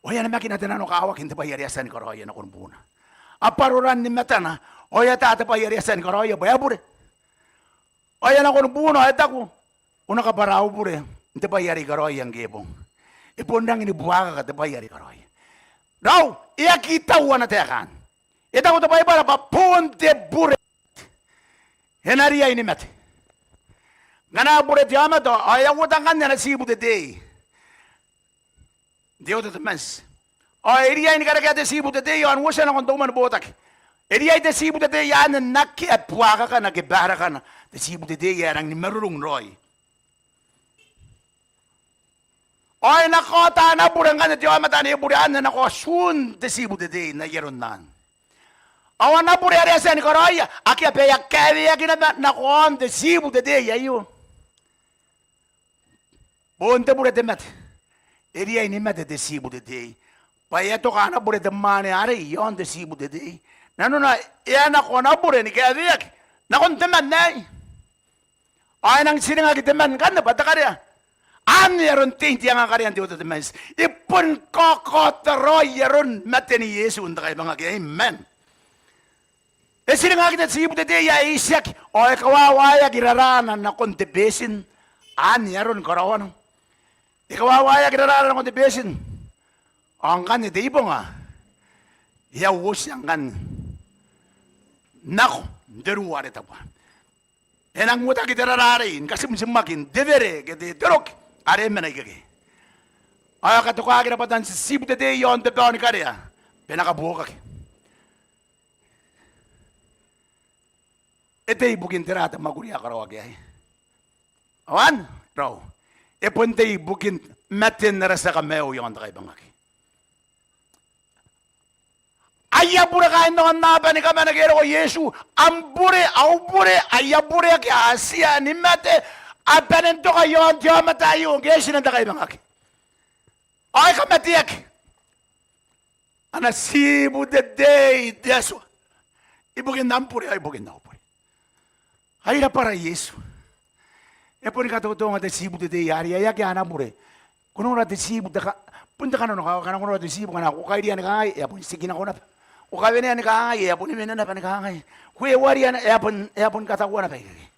ao e a namakina te nanokawaki n te bwai are e a tia ni karaoia nakon buuna. A bwaroran ni matana, ao e ata te bwai are e a tia ni karaoia bwa e bure. Ao e a nakon buuna ao e taku, ko na kabwara au bure n te bwai are I karaoia ngke e bong. E bon rangi ni buakaka te bwai are I karaoia. Raou, e aki tau ana taeka anne. E taku te Baibara bwa bon te bure e na riai ni mate. Ngkana e bure te aomata ao e a uota ngkanne ana tiibu te tei n te Old Testament. Ao e riai ni karekea te tiibu te tei ao n uotia nakon te umwanibotaki. E riai te tiibu te tei anne n akea buakakana ke baarakana, te tiibu te tei ae rangi ni marurung raoi. Ao e na kaota ana bure ngkanne te aomata ane e bure anne nako atun te tiibu te tei n ai aron anne. Ao ana bure are e a tia ni karaoia, akea bwa e a kaeweaki naba nako aon te tiibu te tei aio. Bon te bure te mate. E riai ni mate te tiibu te tei bwa e a toka ana bure te mwaane arei i aon te tiibu te tei. Nanona e a nako ana bure ni kaeweaki nakon temanna aei. Ao e nang tiringaki temanna ngkanne bwa te karea. Anne aron tein te angakarea n te Old Testament. E bon kakaota raoi aron maten Iesu n te kaibangaki. Amen. E tiringaki te tiibu te tei ae itiaki ao e kawawaeaki raraana nakon te betin. Anne aron karaoana. E kawawaeaki raraana nakon te betin. Ao ngkanne te ibonga e a uotia ngkanne nako n te ruu are tabu. E nang uotaki te rara arei ni katimtimaki n te were ke te roki are e mena ikekei. Ao e katokaki rabwatan te tiibu te tei i aon te bao ni karea bwa e na kabuokaki. E tei ibukin tera te mwakuri ae karaoaki aei? Ao anne, raou, e bon tei ibukin maten ara tia kamaiu i aon te kaibangaki. Aia bure kaain aonnaba ni kabane ake e roko Iesu, am bure, au bure, aia bure ake a tia ni mate, a bane n toka i aon te aomata aio ngke e tina n te kaibangaki. Ao e kamateaki ana tiibu te tei te Atua ibukin am bure ao ibukin au bure. Ai rabwara Iesu. E boni katotonga te tiibu te tei arei, e aki ana bure. Ko nora te tiibu te ka-, bon te kananokawa, ngkana ko nora te tiibu, ngkana ko kairia ni kangai, e a bon tiki nako naba. Ko kawenea ni kangai, e a boni wene naba ni kangai. Ko ewaria, e a bon, e a boni kataua naba ikekei.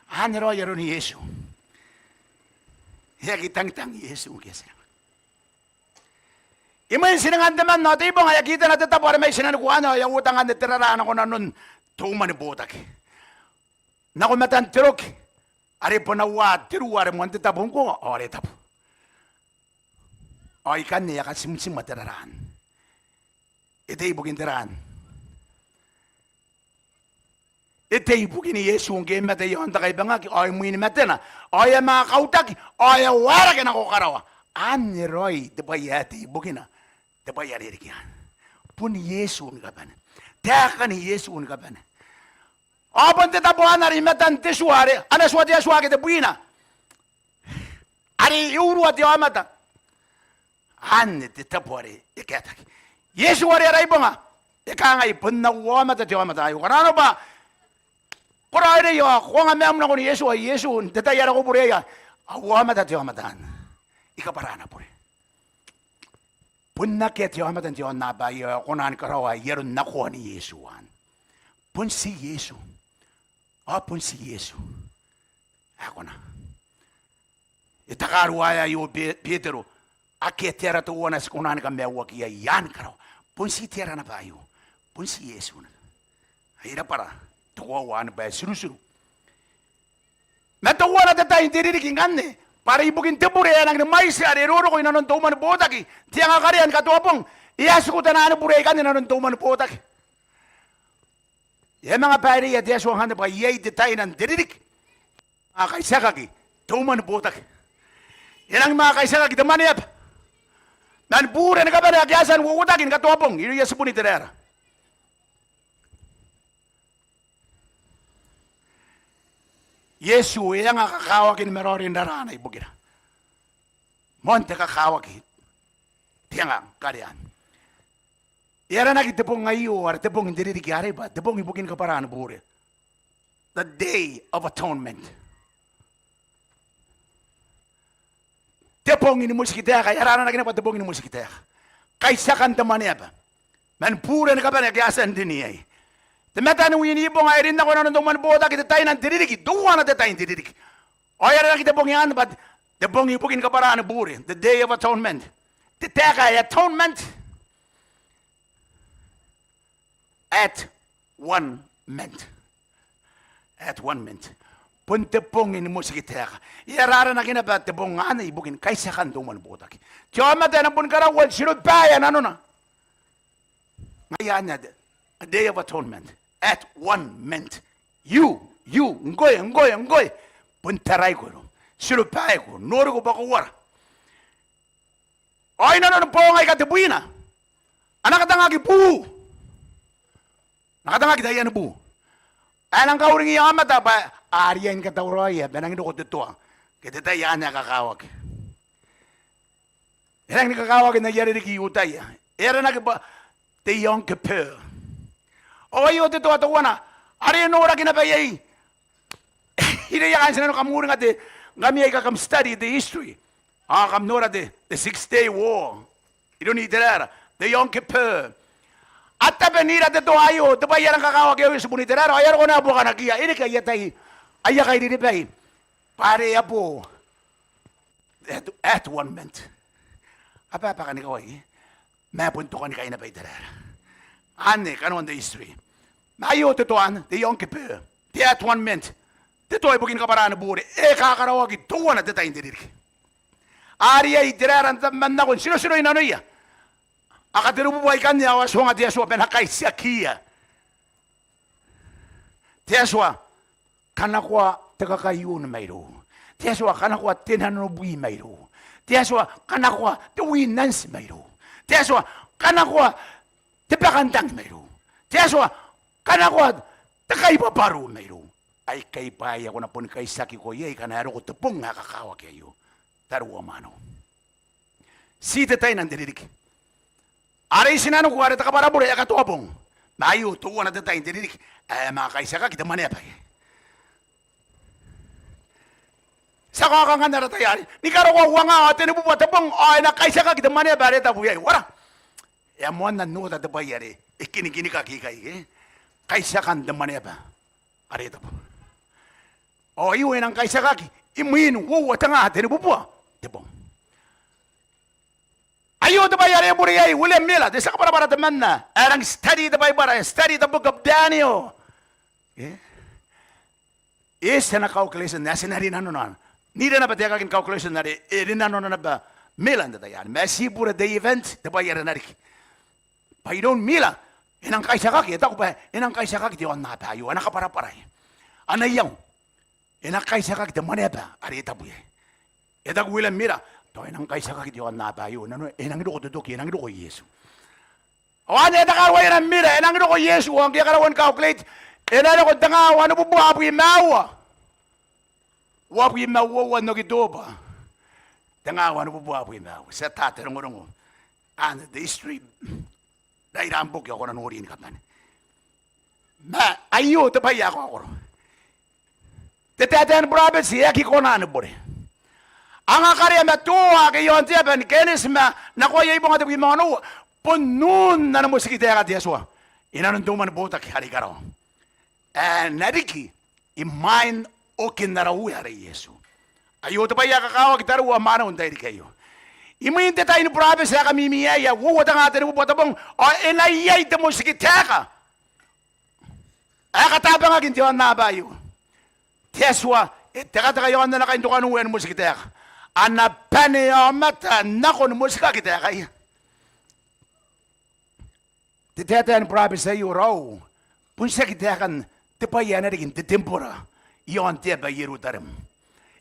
Anne raoi aron Iesu. E aki tangitang Iesu ngke e tiringa. Imwin tiringan temanna ao te ibonga e a kitana te tabo are mai tinaniku anne ao e a uota ngkanne te raraa nako nanon te umwanibotaki. Nako matan te roki are bon aua te ruu are moan te tabu ngkoa ao are tabu. Ao ikanne e a katimtimwa te raraan. E tei ibukin te raan. E tei ibukin Iesu ngke e mate i aon te kaibangaki, ao imwin matena, ao e a manga kautaki, ao e a waerake nako karawa. Anne raoi te bwai ae tei ibukina te bwai are e riki anne. Bon Iesu ni kabane. Taekan Iesu ni kabane. Ao bon te tabo anne are i matan te tua are ana tua te Atua ke tebwina, are e urua te aomata. Anne te tabo are e kaetaki. Iesu are ara ibonga e kangai, bon au aomata te aomata aio. Ko na nano bwa ko raoiroi ao ko anga maium nakon Iesu, ao Iesu n te tai are ko bure iai, au aomata te aomata anne. I kabwara ana bure. Bon akea te aomata n te aonnaba aio ae kona ni karaoa aron nakoan Iesu anne. Bon ti Iesu. Ao bon ti Iesu ae kona. E takarua aio Be-, Betero. Akea te ara teuana ti kona ni kamaiuaki iai, i aan karawa. Bon ti te ara naba aio. Bon ti Iesu naba. Ai rabwara te koaua anne bwa e tiru, tiru. Ma teuana te tai n te ririki ngkanne, bwa are ibukin te bure ae nangi ni mwaiti are e roroko i nanon te umwa ni botaki, te anga karea ni katoa bong, e a tiku taian bure aikanne i nanon te umwa ni botaki. E a manga baireia te Atua ngkanne bwa iai te taina n te ririki. A kaitiakaki te umwa ni botaki. E nangi manga kaitiakaki te mwaneaba man bure ni kabane ake a tia n uouotaki ni katoa bong irouia tibun Iteraera. Iesu e anga kakawakin ma raoiroin raraana ibukira. Moan te kakawaki te anga karean. E aranaki te bong aio are te bong n te ririki arei bwa te bong ibukin kabwaraan bure. The Day of Atonement. Te bong ni motikitaeka, e aranaki naba te bong ni motikitaeka. Kaitiakan te mwaneaba man bure ni kabane ake a tia n rin iai. Te mataniwi n ibonga ae rin nako i nanon te umwa ni botaki, te taina n te ririki, teuana te tai n te ririki. Ao e aranaki te bong anne bwa te bong ibukin kabwaraan bure, the Day of Atonement. Te taeka ae atonement. At one ment. At one ment. Bon te bong ni motikitaeka. E aranaki naba te bong anne ibukin kaitiakan te umwa ni botaki. Te aomata ae na boni karaua n tirobaea nanona. Ngaia anne a te, a Day of Atonement. At one ment. You, you, ngkoe, ngkoe, ngkoe. Bon taraiko iroum. Tirobaiko, noriko bwa ko uara. Ao i nanoni boong aika tebwina a na katangaki buu. A na katangaki taiani buu ae e nang kauringiia aomata bwa a riai ni katauraoia bwa e nangi roko te toa ngke te tai anne ae kakawaki. E nangi ni kakawaki n aia ririki I-Iutaia. E aranaki bwa te Yom Kippur. Ao aio te toa teuana are e noraki naba iai. Irouia kaain tinaniku kam uringa te, ngkami aika kam study te history, ao kam nora te, te Six Day War iroun Iteraera, te Yom Kippur. A tabe n ira te toa aio, te bwai ae rang kakawaki aio tibun Iteraera, ao e a roko naba buakanakiia. E reke aia tai aia kairiribai bwa are e a bo at, at one ment. A bwabwaka ni kawai, e? Ma bon tokanikai naba Iteraera. Anne kanoan te history. Ma aio te toa anne, te Yom Kippur, te at one ment, te toa ibukin kabwaraan bure, e kakaraoaki teuana te tai n te ririki. A riai Iteraera n tabeman nako n tirotiroi nanoia. A katerububua ikanne ao a tuanga te Atua bwa e na kaitiakiia. Te Atua, kanakoa te kakaiun mairou. Te Atua, kanakoa te nanonobwi mairou. Te Atua, kanakoa te winanti mairou. Te Atua, kanakoa te bakantang mairou. Te Atua, kanakoa te kaibwabwaru mairou. Aikai bwaai ae ko na boni kaitiakiko iai ngkana e roko te bong ae kakawaki aio. Tariu ao mwaneu. Ti te taina n te ririki are i tinaniku are te kabwarabure e katoa bong. Ma aio teuana te tai n te ririki ae e manga kaitiakaki te mwaneaba. Ti a kaoka ngkanne ara tai arei ni karokoa uangaa ao tenibubua te bong ao e na kaitiakaki te mwaneaba are e tabu iai. Uara? E a moanna n oota te bwai are e kinikinikaki ikai, e? Kaitiakan te mwaneaba are e tabu. Ao aio e nang kaitiakaki imwin uoua te nga tenibubua te bong. Aio te bwai are e bure iai William Miller, te tia kabwarabwara temanna ae rangi n study te Baibara, e study the book of Daniel. E? E eti ana calculation ae ti na rinanona. N ira naba taekakin calculation are e rinanona naba mira n te tai anne. Ma e ti bure te event, te bwai are e na riki. Bwa iroun mira, e nang kaitiakaki, e taku bwa e nang kaitiakaki te aonnaba aio, ana kabwarabwara, ana iango. E nang kaitiakaki te mwaneaba are e tabu iai. E taku William Miller, tao e nang kaitiakaki te aonnaba aio, nanona e nang roko te toki, e nang roko Iesu. Ao anne e takarua William Miller, e nang roko Iesu, ao ngke e karaua ni calculate, e na roko tengaa wanibubua abwi ma aua. Uabwi ma uoua n Okitoba. Tengaa wanibubua abwi ma aua. Ti ata te rongorongo. Anne te history. Raira am boki ao ko na nori ni kabane. Ma aio te bwai ae kaokoro. Te taetae ni burabeti e aki kona ni bure. Anga karea ma toa ake i aon te aba ni kaineti ma nakoia ibonga tebwi ma onoua, bon un ana motikitaeka te Atua inanon te umwa ni botaki are i karawa. E na riki imwain okin ara Uea are Iesu. Aio te bwai ae kakawaki tariu ao mwaneu n tairiki aio. Imwin te tai ni burabeti ae kamimi iai ae uoua tengaa tenibubua te bong, ao e na iai te motikitaeka ae katabangaki n te aonnaba aio. Te Atua e tekateka i aon ana kaintokanuea ni motikitaeka. A na bane aomata nako ni motikaki taekaia. Te taetae ni burabeti aio raou, bon tiaki taekan te bwai ae na riki n te tembora i aon te aba i Ierutarem.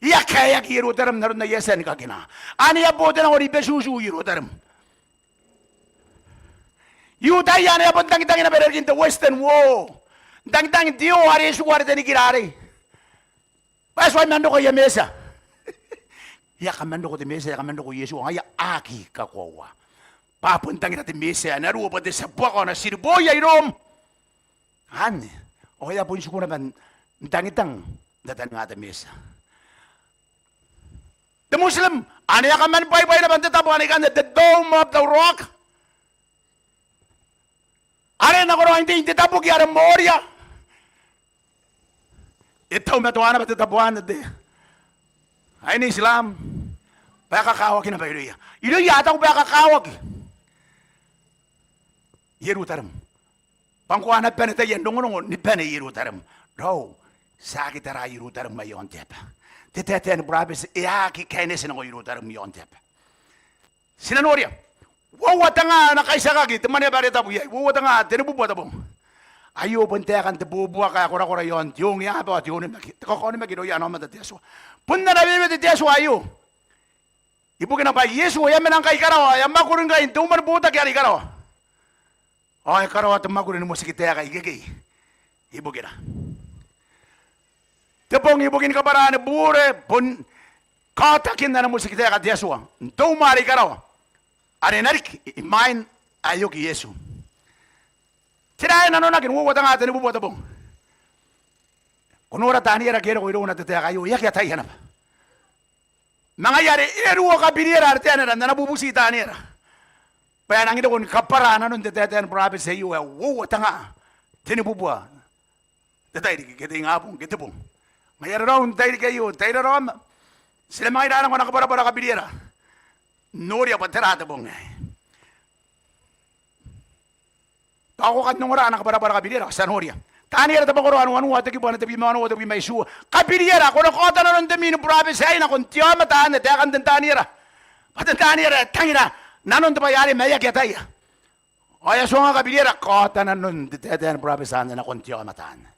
E a kaeaki Ierutarem n aron aia tia ni kakina. Anne e a bo te nako ni betutu Ierutarem. I-Iutaia anne a bon tangitang naba irarikin te Western Wall. N tangitang te oo are e tiku are te nikira arei. Bwa e tuai man roko aia Metia. E a kaman roko te Metia, e a kaman roko Iesu, ao ngaia a aki kakoaua. Bwa bon tangira te Metia ae na ruo bwa te tia buaka ao na tiriboia i Rom. Anne, ao e a bon tiku naba n tangitang n tataninga te Metia. Te Muslim, anne e a kaman bwaibwai naba n te tabo anne ikanne, te Dome of the Rock. Are e nakoraoi n te, n te tabuki are moria. E taumatoa naba te tabo anne te aine Islam. Bwa e kakawaki naba irouia. Irouia a taku bwa e kakawaki Ierutarem. Bwa ngkoa a na bane taian rongorongo ni bane Ierutarem. Raou, ti aki tara Ierutarem mai aon te aba. Te taetae ni burabeti e aki kaineti nako Ierutarem i aon te aba. Ti na noria. Uoua tengaa ana kaitiakaki te mwaneaba are tabu iai. Uoua tengaa tenibubua te bong. Aio bon taekan te buabuaka ae korakora i aon te ongeaba ao te onimaki. Te kakaonimaki irouia ana aomata te Atua. Bon ana wewete te Atua aio. Ibukina bwa Iesu e a mena ngkai i karawa, e a mwakuri ngkai n te umwa ni botaki are i karawa. Ao e karaoa te mwakuri ni motikitaeka ikekei. Ibukira. Te bong ibukin kabwaraan bure bon kaotakin ana motikitaeka te Atua n te umwa are i karawa. Are e na riki imwain ae e oki Iesu. Tera ae nanonaki n uoua tengaa tenibubua te bong? Ko nora Taniera ngke e roko irouna te taeka aio, e aki ataia naba. Ma ngaia are e ruo Kabiriera are te anera n ana bubuti Taniera. Bwa e nangi roko ni kabwara nanon te taetae ni burabeti aio ae uoua tengaa tenibubua te tairiki ke te ingabong ke te bong. Ngaia are raou n tairiki aio, tai raraoma. Ti na manga ira nako ana kabwarabwara Kabiriera. Noria bwa tera te bong aei. Tao ko kan ongora ana kabwarabwara Kabiriera, ti a noria. Taniera te mwakoro ae wanua, te kibu ae tebwi ma onoua, tebwi ma itiua. Kabiriera, ko na kaota nanon te mii ni burabeti aei nakon te aomata anne, taekan Ten Taniera. Bwa Ten Taniera e tangira nanon te bwai arei ma e aki ataia. Ao e a tuanga Kabiriera, kaota nanon te taetae ni burabeti anne nakon te aomata anne.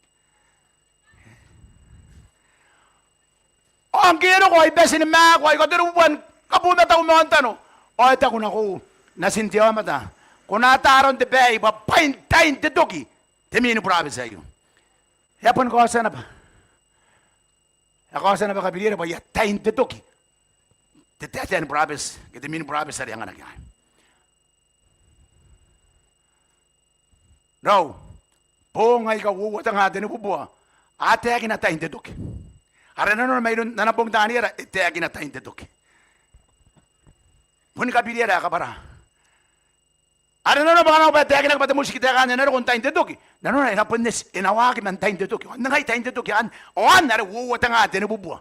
Ao ngke e roko ao i bati ni maaku ao i katerububua ni kabumatau ma aontano. Ao e taku nakoiu, natin te aomata, ko na ata aron te baei bwa bwain tain te toki te mii ni burabeti aio. E a boni kaotia naba. E a kaotia naba Kabiriera bwa e a tain te toki te taetae ni burabeti ke te mii ni burabeti are e anganaki. Raou, bong aika uoua tengaa tenibubua a taekina tain te toki. Are nanona mairoun ana bong Taniera e taekina tain te toki. Boni Kabiriera ae kabwara. Are nanona bwa ngkana e taekinaki bwa te motikitaeka anne e na roko n tain te toki, nanona e na bon eti, e na waaki man tain te toki. Ao n ningai tain te toki anne? Ao anne are uoua tengaa tenibubua.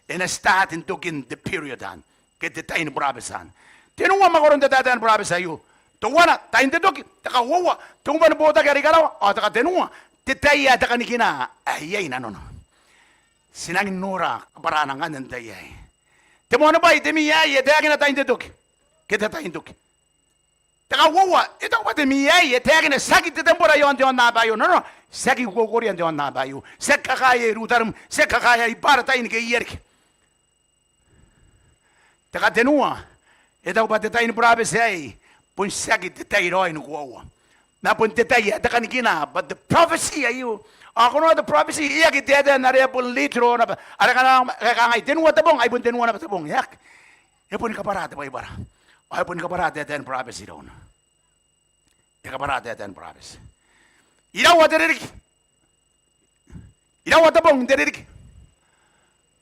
E na start n tokin te period anne ke te tai ni burabeti anne. Tenua mwakoron te taetae ni burabeti aio. Teuana, tain te toki. Te kauoua, te umwa ni botaki are i karawa. Ao te katenua, te tai ae te kanikina ae iai nanona. Ti nangi nora kabwarana ngkanne n te tai aei. Te moanibwai, te mii aei e taekina tain te toki. ke te tai n toki. Te kauoua, e taku bwa te mii aei e taekina tiaki te tembora i aon te aonnaba aio. Nanona, tiaki kuokoria n te aonnaba aio. Tiaki kakaea Jerutarem, tiaki kakaea Ibaratain ke ia riki. Te katenua, e taku bwa te tai ni burabeti aei bon tiaki te tai raoi ni koaua. Ma bon te tai ae te kanikina, but the prophecy aio. Ao ko noora te prophecy, e aki taetae n are e bon literal naba. Are kanga, e kangai tenua te bong, ai bon tenua naba te bong, e aki. E boni kabwara te Baibara. Ao e boni kabwara taetae ni burabeti irouna. E kabwara taetae ni burabeti. Iraua te ririki? Iraua te bong n te ririki?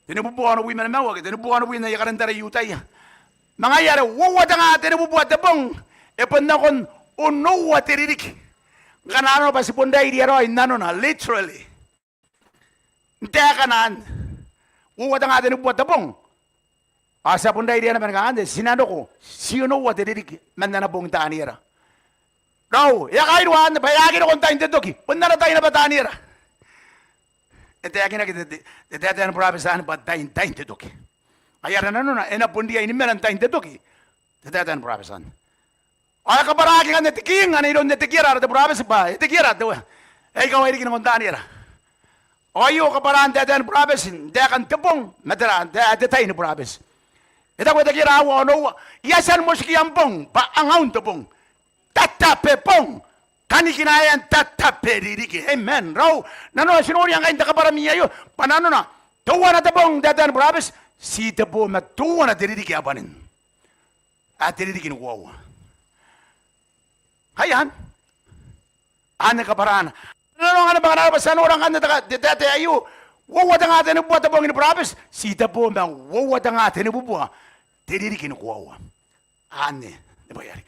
Tenibubua onobwi ma nimaua ke tenibubua onobwi n aia kalendara I-Iutaia. Ma ngaia are uoua tenga tenibubua te bong, e bon nakon onoua te ririki. Ngkana nanona bwa ti bon rairia raoi nanona, literally. N taekana anne, uoua tenga tenibubua te bong. Ao ti a bon rairia naba ni kangai, ti na roko ti onoua te ririki man ana bong Taniera. Raou, e a kairua anne bwa e aki roko n tain te toki, bon ana tai naba Taniera. E taekinaki te, te, te taetae ni burabeti anne bwa tain, tain te toki. Ngaia are nanona e na bon riai ni mena n tain te toki te taetae ni burabeti anne. Ao e kabwaraaki ngkanne te king, anne iroun Etekiera are te burabeti bwa Etekiera te, e a ikawai riki nakon Taniera. Ao aio kabwaraan taetae ni burabeti n taekan te bong ma tera, n te, te tai ni burabeti. E taku Etekiera aua onoua, I a tia ni motikia am bong bwa angaun te bong. Tatabe bong, kanikinaean tatabe ririki. Amen. Raou, nanona ti noria ngkai n te kabwarami aio bwa nanona teuana te bong n taetae ni burabeti, ti tebo ma teuana te ririki ae bwanin. Ae te ririki ni koaua. Ai anne. Anne kabwarana. Nanona ngkanne bwa ngkana arona bwa ti a nora ngkanne te ka, te, te, te taetae aio, uoua tenga tenibubua te bong ni burabeti, ti tebo ma uoua tenga tenibubua te ririki ni koaua. Anne, ne bwai arei.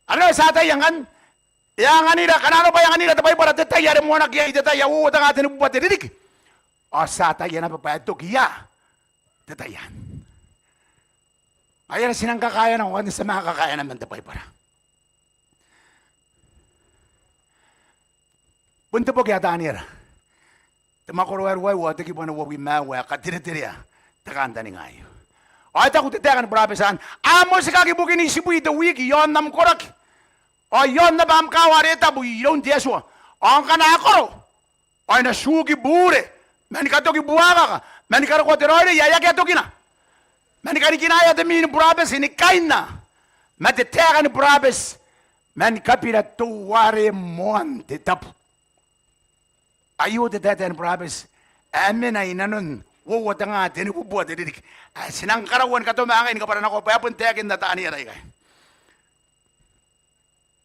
Are ti a ataia ngkanne, e anganira, ngkana arona bwa e anganira te Baibara te tai are moanaki iai te tai ae uoua tenga tenibubua te ririki, ao ti a ataia naba bwa e toki ia te tai anne. Ngaia are ti nang kakaea nako ngkanne, ti a manga kakaea naba man te Baibara. Bon te boki ae Taniera, te mwakoro ae ruaiwa, te kibu ae uabwi ma aua, ae katereterea te kantaninga aio. Ao e taku te taeka ni burabeti anne, a motikaki ibukin itibwi te wiki i aon am koraki ao i aon naba am kaawa are tabu iroun te Atua. Ao ngkana a koro, ao e na tiuki bure, ma ni katoki buakaka, ma ni karokoa te raoiroi ae akea tokina, ma ni kanikinaea te mii ni burabeti ni kainna, ma te taeka ni burabeti, ma ni kabira teuare moan te tabu. Aio te taetae ni burabeti ae mena i nanon uoua tenga tenibubua te ririki, ae ti nang karaua ni katoma ngai ni kabwaranakoa bwa e bon taekinna Taniera ikai.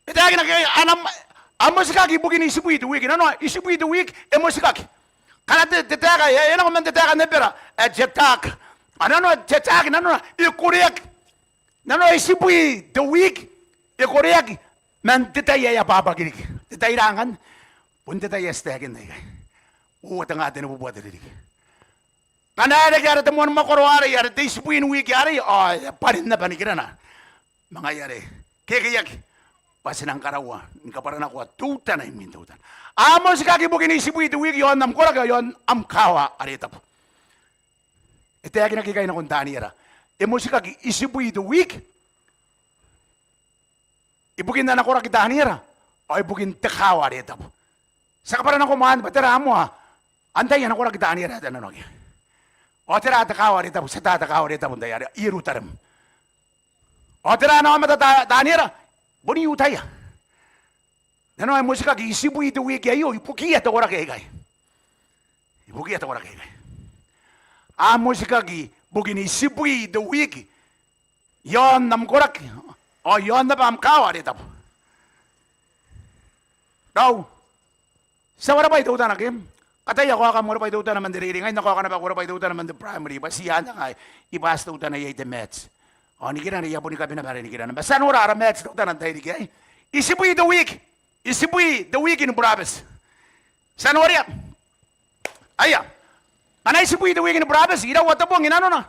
E taekinaki, a na, a motikaki ibukin itibwi te wiki. Nanona, itibwi te wiki e motikaki. Ngkana te, te taeka, e, e nako man te taeka n Ebera ae Tetrarch. Ao nanona Tetrarch, nanona e koreaki. Nanona itibwi te wiki e koreaki man te tai ae abwabwaki riki. Te tai ra ngkanne? Bon te tai ae ti taekinna ikai. Uoua tenga tenibubua te ririki. Ngkana e reke are te moan mwakoro arei, are te itibwi n wiki arei, ao e bwanin naba nikirana. Ma ngaia are kekeiaki bwa ti nang karaua ni kabwaranakoa teutana imwin teutana. A motikaki ibukin itibwi te wiki i aon am koraki ao i aon am kaawa are tabu. E taekinaki ikai nakon Taniera, e motikaki itibwi te wiki ibukin ana koraki Taniera ao ibukin te kaawa are tabu. Ti a kabwaranako moa bwa tera moa antai ana koraki Taniera ae e nanoangaia. Ao tera te kaawa are tabu? Ti ata te kaawa are tabu n tai arei, Ierutarem. Ao tera ana aomata Ta, Taniera? Bon I-Iutaia. Nanona e motikaki itibwi te wiki aio ibukiia te koraki aikai. Ibukiia te koraki aikai. A motikaki ibukin itibwi te wiki i aon am koraki ao i aon naba am kaawa are tabu. Raou, ti a warebwai teutana ke? Kataia kaoka am warebwai teutana man te reirei, ngai N na kaoka naba warebwai teutana man te primary, bwa ti anne ngkai, I bati teutana iai te maths. Ao nikirana I a boni kabi naba are nikirana. Ma ti a nora ara maths teutana n tairiki aei. Itibwi te wiki. Itibwi te wiki ni burabeti. Ti a noria? Aia. Ngkana itibwi te wiki ni burabeti, iraua te bong i nanona?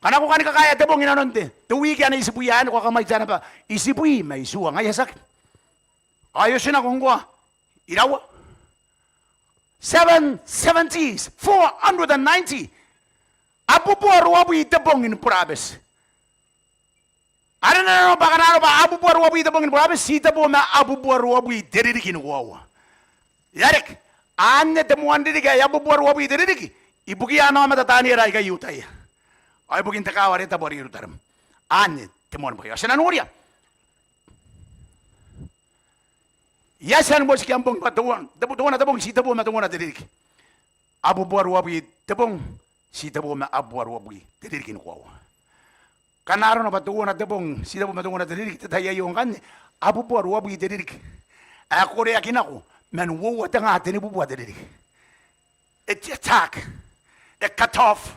Ngkana ko kani kakaea te bong i nanon te, te wiki anne itibwi anne, ko a kamwaitia naba itibwi ma itiua, ngaia tiaki? Ao e oti nako ngkoa iraua? Seven seventies, four hundred and ninety. Abubua ruabwi te bong ni burabeti. Are nanona bwa ngkana arona bwa abubua ruabwi te bong ni burabeti, titebo ma abubua ruabwi te ririki ni koaua. E a reke, anne te moan ririki ae abubua ruabwi te ririki ibukiia ana aomata Taniera aika I-Iutaia. Ao ibukin te kaawa are e tabu are Ierutarem. Anne te moan bwai. Ao ti na noria. I a tia ni motikia am bong bwa teuana, teuana te bong, titebo ma teuana te ririki. Abubua ruabwi te bong, titebo ma abubua ruabwi te ririki ni koaua. Ngkana arona bwa teuana te bong, titebo ma teuana te ririki, te tai aio ngkanne, abubua ruabwi te ririki ae koreaki nako man uoua te nga tenibubua te ririki. E tia taake, e cut off.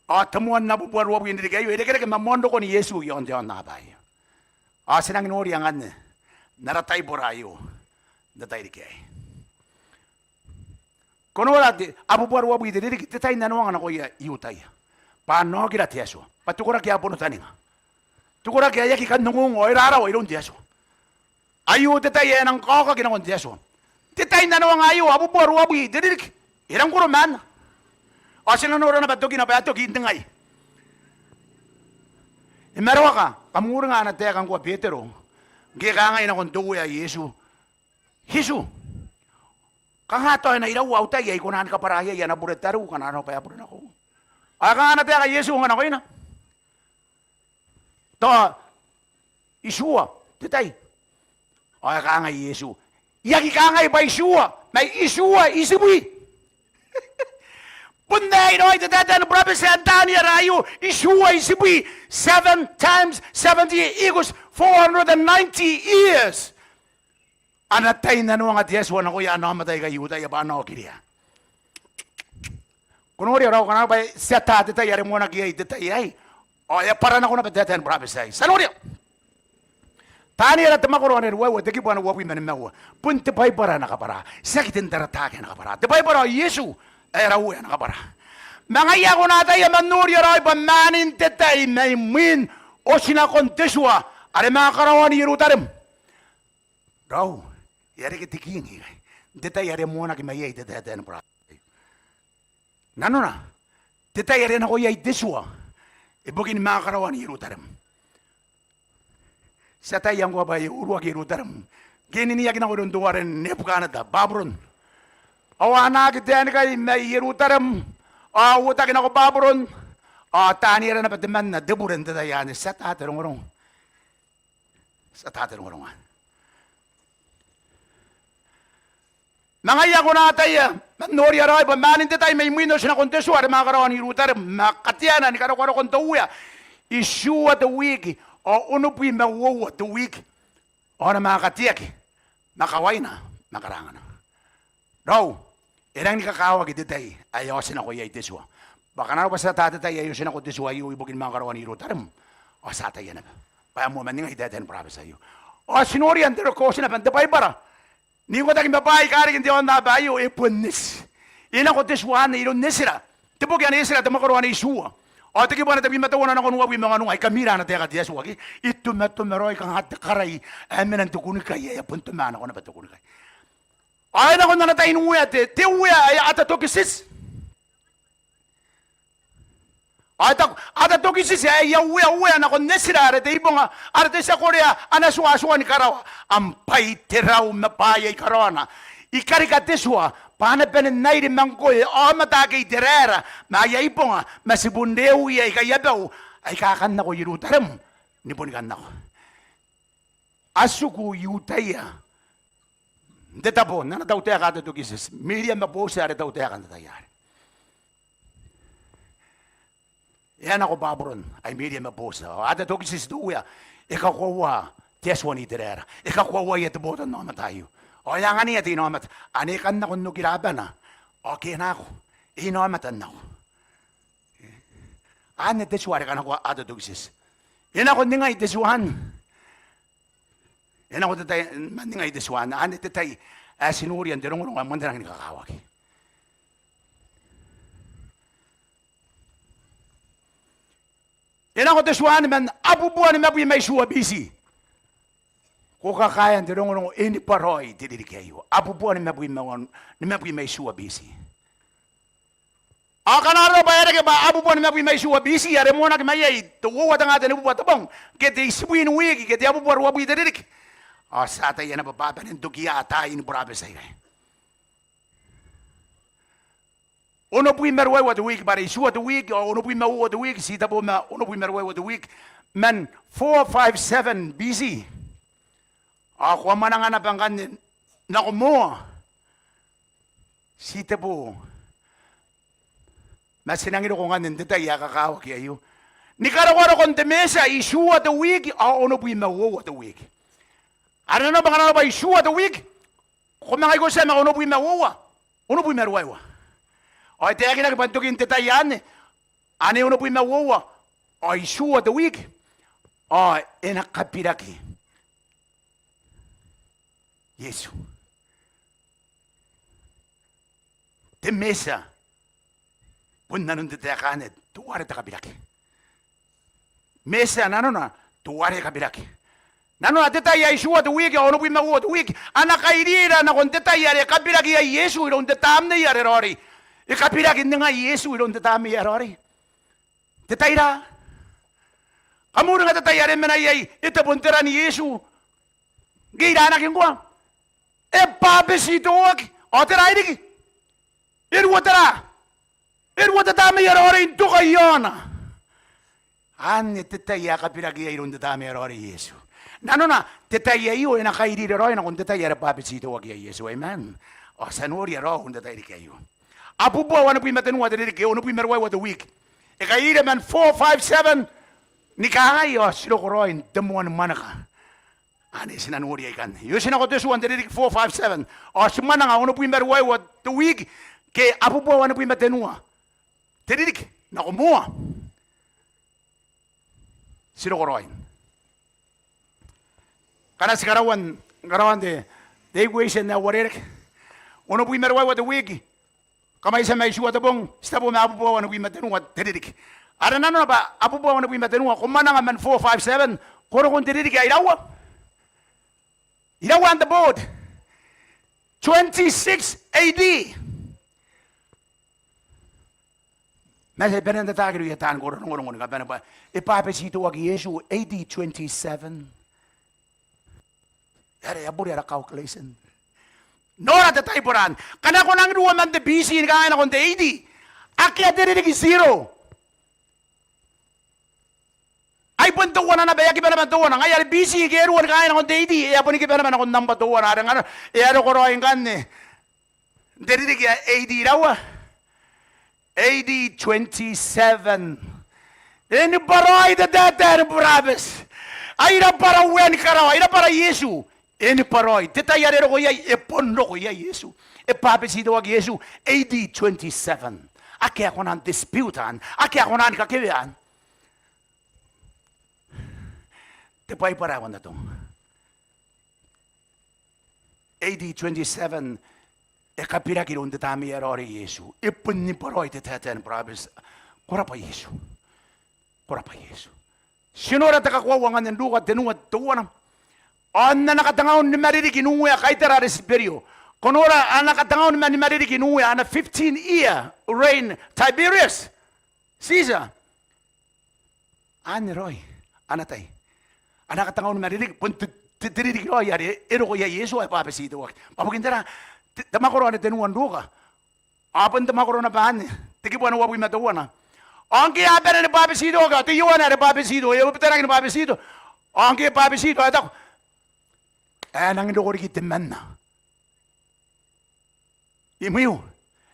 Ao te moan abubua ruabwi n ririki aio e irekereke ma moan rokon Iesu i aon te aonnaba aio. Ao ti nangi noria ngkanne n ara taibora aio n te tairiki aei. Ko nora te abubua ruabwi te ririki, te tai n nanoanga nakoia I-Iutaia bwa a na okira te Atua, bwa te koraki ae bonotaninga, te koraki ae aki kan ongongo ao e rarawa iroun te Atua. Aio te tai ae e nang kaokaki nakon te Atua. Te tai n nanoanga aio, abubua ruabwi te ririki, e rang koro maanna. Ao ti na nora naba tokina bwa e toki n ningai. E maroaka, kam uringa ana taeka ngkoa Betero ngke e kangai nakon te Uea Iesu, Iesu, kanga tao e na iraua au tai ae I kona ni kabwaraa iai ana bure tariu ngkana arona bwa e a bure nakou? Ao e kanga ana taeka Iesu ngke nakoina? Tao itiua te tai? Ao e kangai Iesu, I aki kangai bwa itiua, ma itiua itibwi. Bon aei raoi te taetae ni burabeti ae Taniera aio, itiua itibwi, seven times seventy equals four hundred and ninety years. Ana tai n nanoanga te Atua nakoia ana aomata aika I-Iutaia bwa a na okiria. Ko noria raoi ngkana arona bwa ti ata te tai are moanaki iai te tai aei, ao e a bwara nako naba te taetae ni burabeti aei. Ti a noria Taniera te mwakoro ae ruaiwa, te kibu ae uabwi ma nimaua. Bon te Baibara ae na kabwaraa, tiaki te ntarataake ae na kabwaraa. Te Baibara ao Iesu ae ara Uea ae na kabwaraa. Ma ngaia ae ko na ataia ma n noria raoi bwa maanin te tai mai mwin otinakon te tua are manga karaoan Ierutarem. Raou, e a reke te king ikai n te tai are moanaki mai iai te taetae ni burabeti. Nanona, te tai are nako iai te tua ibukin manga karaoan Ierutarem. Ti ataia ngkoa bwa e uruaki Ierutarem ngke e niniaki nako iroun teuaren Nebukaneta, Baburon. Ao a anaaki taenikai mai Ierutarem ao a uotaki nako Baburon. Ao Taniera naba temanna te bure n te tai anne. Ti ata te rongorongo. Ti ata te rongorongo anne. Ma ngaia ae ko na ataia ma n noria raoi bwa maanin te tai mai mwin otinakon te tua are manga karaoan Ierutarem ma kateana ni karokorokon te Uea, itiua te wiki ao onobwi ma uoua te wiki ao a na manga kateaki ma kawaina ma karaangana. Raou, e rangi ni kakawaki te tai ae e a otinako iai te tua. Bwa ngkana arona bwa ti ata te tai ae e otinako te tua aio ibukin manga karaoan Ierutarem, ao ti ataia naba bwa e a moa man ningai te taetae ni burabeti aio. Ao ti noria n te reke oti naba n te Baibara, n ikotaki ma bwaai aika riki n te aonnaba aio, e bon eti. E nako te tua anne iroun Etira, te boki ae Etira, te mwakoro ae itiua ao te kibu ae tebwi ma teuana nakon uabwi ma uoua, ai kamira ana taeka te Atua ke. E tomatoma raoi kanga te karai ae mena n te kunnikai ae e a bon toma nako naba te kunnikai. Ao e nako n ana tai n uea te, te uea ae Atatakisiti. Ao e taku Atatakisiti ae e a uea, uea nakon Etira are te ibonga are te tia korea ana tuatua ni karawa. Am bwai te rau ma bwaai aika raona. I karika te tua bwa a na bane n airi ma ngkoe aomata ake Iteraera ma aia ibonga ma tibun Rewi aika aia bau aika kan nako Ierutarem ni boni kan nako. A tiku I-Iutaia n te tabo n ana tautaeka Atatakisiti, Miriam ma Botia are tautaeka n te tai arei. E a nako Baburon ai Miriam ma Botia ao Atatakisiti te uea e kakoaua te Atua n Iteraera, e kakoauaia te botannaomata aio ao e anganiia te inaomata ane e kan nako n oki rabana ao ke e nako e inaomata n nako. Anne te tua are kanakoa Atatakisiti. E nako n ningai te tua anne? E nako te tai man ningai te tua anne? Anne te tai ae ti noria n te rongorongo ae moan te rangi ni kakawaki. E nako te tua anne man abubua nimabwi ma itiua B C. Ko kakaea n te rongorongo e niba raoi te ririki aio, abubua nimabwi ma, nimabwi ma itiua B C. Ao ngkana arona bwa e reke bwa abubua nimabwi ma itiua B C are moanaki mai iai te uoua te nga tenibubua te bong, ke te itibwi n wiki, ke te abubua ruabwi te ririki, ao ti ataia naba bwa a bane n toki ia taai ni burabeti aikai. Onobwi ma ruaiwa te wiki, bwa are itiua te wiki, ao onobwi ma uoua te wiki, ti tebo ma onobwi ma ruaiwa te wiki, man four five seven B C. Ao ko a mwananga naba ngkanne nako moa, ti tebo ma ti nangi roko ngkanne n te tai ae kakawaki aio. Ni karokorokon te Mesia, itiua te wiki, ao onobwi ma uoua te wiki. Are nanona bwa ngkana arona bwa itiua te wiki, ko manga ikotia ma onobwi ma uoua, onobwi ma ruaiwa. Ao e taekinaki bwa n tokin te tai anne, ane onobwi ma uoua, ao itiua te wiki, ao e na kabiraki Iesu. Te Mesia, bon nanon te taeka anne, teuare te kabiraki. Mesia nanona, teuare kabiraki. Nanona te tai ae itiua te wiki, ao onobwi ma uoua te wiki, a na kairira nakon te tai are e kabiraki iai Iesu iroun te Tamnei are Raoiroi. E kabiraki ningai Iesu iroun te Tamnei ae Raoiroi. Te tai ra? Kam uringa te tai are e mena iai, e tebo n te ran Iesu ngke e iraanaki ngkoa? E bwabetitoaki. Ao tera ae riki? E ruo tera? E ruo te Tamnei ae Raoiroi n toka i aona. Anne te tai ae kabiraki iai iroun te Tamnei ae Raoiroi Iesu. Nanona, te tai aio e na kairira raoi nakon te tai are e bwabetitoaki iai Iesu. Amen. Ao ti a noria raou n te tairiki aio. Abubua wanibwi ma tenua te ririki, onobwi ma ruaiwa te wiki. E kairira man four five seven ni kangai, ao ti roko raoi n te moan mwaneka. Anne ti na noria ikanne. Io, ti nako te tua n te ririki four five seven. Ao ti mwananga onobwi ma ruaiwa te wiki, ke abubua wanibwi ma tenua te ririki, nako moa. Ti roko raoi. Ngkana ti karaua n, karaoan te, te equation ae uarereke. Onobwi ma ruaiwa te wiki, kamaitia ma itiua te bong, ti tebo ma abubua wanibwi ma tenua te ririki. Are nanona bwa abubua wanibwi ma tenua, ko mwananga man four five seven, ko roko n te ririki ae iraua? Iraua on the board? Twenty-six A D. Ma ti a bane n ataaki irouia taan koro rongorongo ni kabane bwa e bwabetitoaki Iesu A D twenty-seven. Are e a bure ara calculation. Nora te taiboran. Ngkana ko nangi ruo man te B C ni kangai nakon te A D, akea te ririki, zero. Ai bon teuana naba, e a kiba naba n teuana. Ngaia are B C ke e ruo ni kangai nakon te A D, e a boni kiba naba nakon nambwa teuana. Are ngkana e a roko raoi ngkanne n te ririki ae A D iraua? A D twenty-seven. E ni bwa raoi te taetae ni burabeti. Ai rabwa ara uea ni karawa, ai rabwa ara Iesu. E ni bwa raoi. Te tai are e roko iai, e bon roko iai Iesu. E bwabetitoaki Iesu A D twenty-seven. Akea ae kona n dispute anne, akea ae kona ni kakewea anne. Te Baibara ae uangaun. A D twenty-seven, e kabiraki iroun te Tamnei ae Raoiroi Iesu. E bon ni bwa raoi te taetae ni burabeti. Ko rabwa Iesu. Ko rabwa Iesu. Ti nora te kakoaua ngkanne n Ruka tenua teuana. Ao n ana katengaun ni maririki n uea kaitara are Tiberio. Ko nora ana katengaun ni maririki n uea, ana fifteen year reign Tiberius Caesar. Anne raoi ana tai. Ana katengaun ni maririki, bon te, te, te ririki raoi are e roko iai Iesu ao e bwabetitoaki. Bwa bukin tera? Te, te mwakoro anne tenua n Ruka. Ao bon te mwakoro naba anne, te kibu ae uabwi ma teuana. Ao ngke a bane ni bwabetitoaki, ao te Ioane are bwabetito, e ubitanaki ni bwabetito. Ao ngke e bwabetito, ao e taku, ae nangi n roko riki temanna imwiu.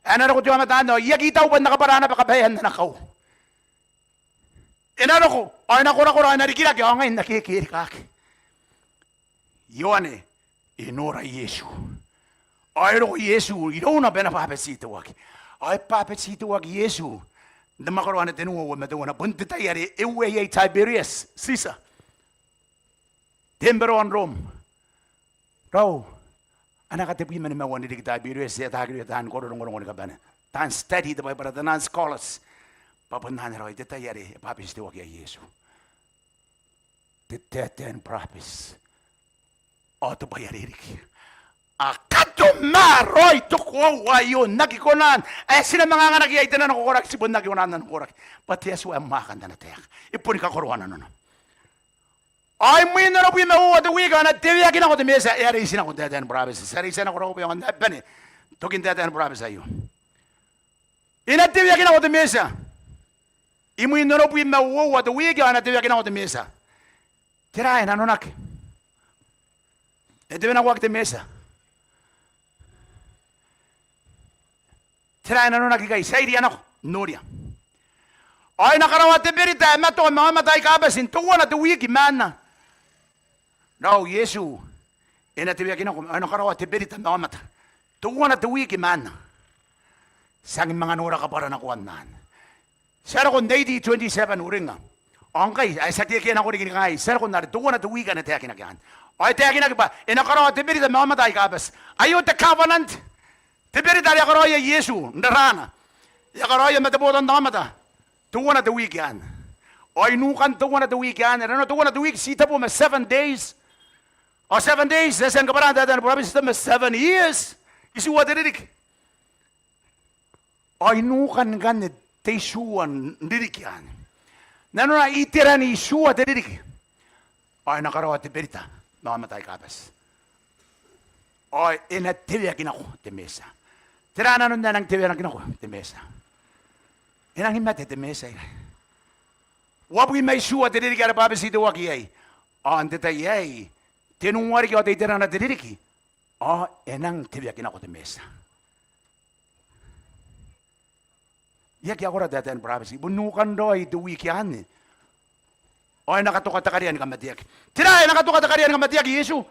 Ae na roko te aomata anne, ao I aki tau bwa N na kabwara naba kabaean ana kau. E na roko, ao e na korakora, ao e na rikirake, ao ngai N na kekerikaki. Ioane e nora Iesu. Ao e roko Iesu irouna bwa e na bwabetitoaki. Ao e bwabetitoaki Iesu n te mwakoro anne tenua uabwi ma teuana. Bon te tai are e uea iai Tiberius Caesar, te emperor n Rom. Raou, ana katebwi ma nimaua n ririki Tiberius, e ataaki irouia taan koro rongorongo ni kabane, taan study te Baibara, taan scholars. Bwa bon anne raoi te tai are e bwabetitoaki iai Iesu. Te taetae ni burabeti. Ao te bwai are riki, a katom Ma raoi te koaua aio n aki konaa ae ti na manga anganaki iai te nanokoraki, ti bon aki konaa n nanokoraki. Bwa te Atua e mwaaka n ana taeka. E boni kakoroa nanona. Ao imwin onobwi ma uoua te wiki ao e na teweaki nako te Mesia. E a reitinako n taetae ni burabeti. Ti a reitia nako raoi bwa e aonga n bane tokin taetae ni burabeti aio. E na teweaki nako te Mesia. Imwin onobwi ma uoua te wiki ao e na teweaki nako te Mesia. Tera ae nanonaki? E tewenakoaki te Mesia. Tera ae nanonaki ikai? Ti a iria nako, noria. Ao e na karaoa te berita ae matoa ma aomata aika bati n teuana te wiki maanna. Raou, Iesu e na teweaki nako ao e na karaoa te berita ma aomata teuana te wiki maanna. Ti a manga nora kabwaranakoan anne. Ti a roko n A D twenty-seven, uringnga. Ao ngkai ae ti a kekea nako riki ni kangai, ti a roko n are teuana te wiki ae na taekinaki anne. Ao e taekinaki bwa e na karaoa te berita ma aomata aika bati. Aio te covenant. Te berita are e a karaoia Iesu n raraana, e a karaoia ma te botannaomata teuana te wiki anne. Ao i nukan teuana te wiki anne, are nanona teuana te wiki ti tabo ma seven days. Ao seven days, e a tia ni kabwara n taetae ni burabeti, ti tabo ma seven years. Itiua te ririki. Ao i nukan ngkanne te itiua n ririki anne. Nanona iteran itiua te ririki ao e na karaoa te berita ma aomata aika bati. Ao e na teweaki nako te Mesia. Tera nanon ae e nang teweaki nako te Mesia? E nangi mate te Mesia ikai. Uabwi ma itiua te ririki are bwabetitoaki iai. Ao n te tai aei, tenua riki ao te iterana te ririki ao e nang teweaki nako te Mesia. I aki akora taetae ni burabeti, I bon nukan raoi te wiki anne. Ao e na katoka te karea ni kamateaki. Tera ae e na katoka te karea ni kamateaki Iesu?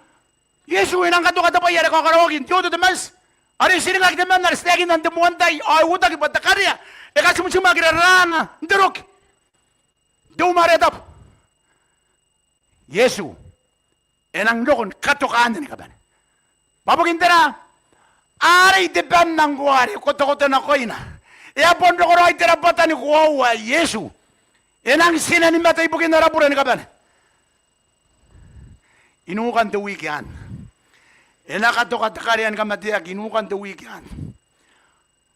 Iesu e nang katoka te bwai are kakaraoaki n te Oto Temanti, are e tiringaki temanna are ti taekinna n te moan tai, ao e uotaki bwa te karea e katimtimaki raraana n te roki, n te uma are tabu. Iesu e nang roko ni katoka anne ni kabane. Bwa bukin tera? Arei te banna ngkoa are e kotokoto nakoina. E a bon roko raoi te rabwata ni koaua ae Iesu. E nang tina ni mate ibukin ara bure ni kabane. I nukan te wiki anne. E na katoka te karea ni kamateaki i nukan te wiki anne.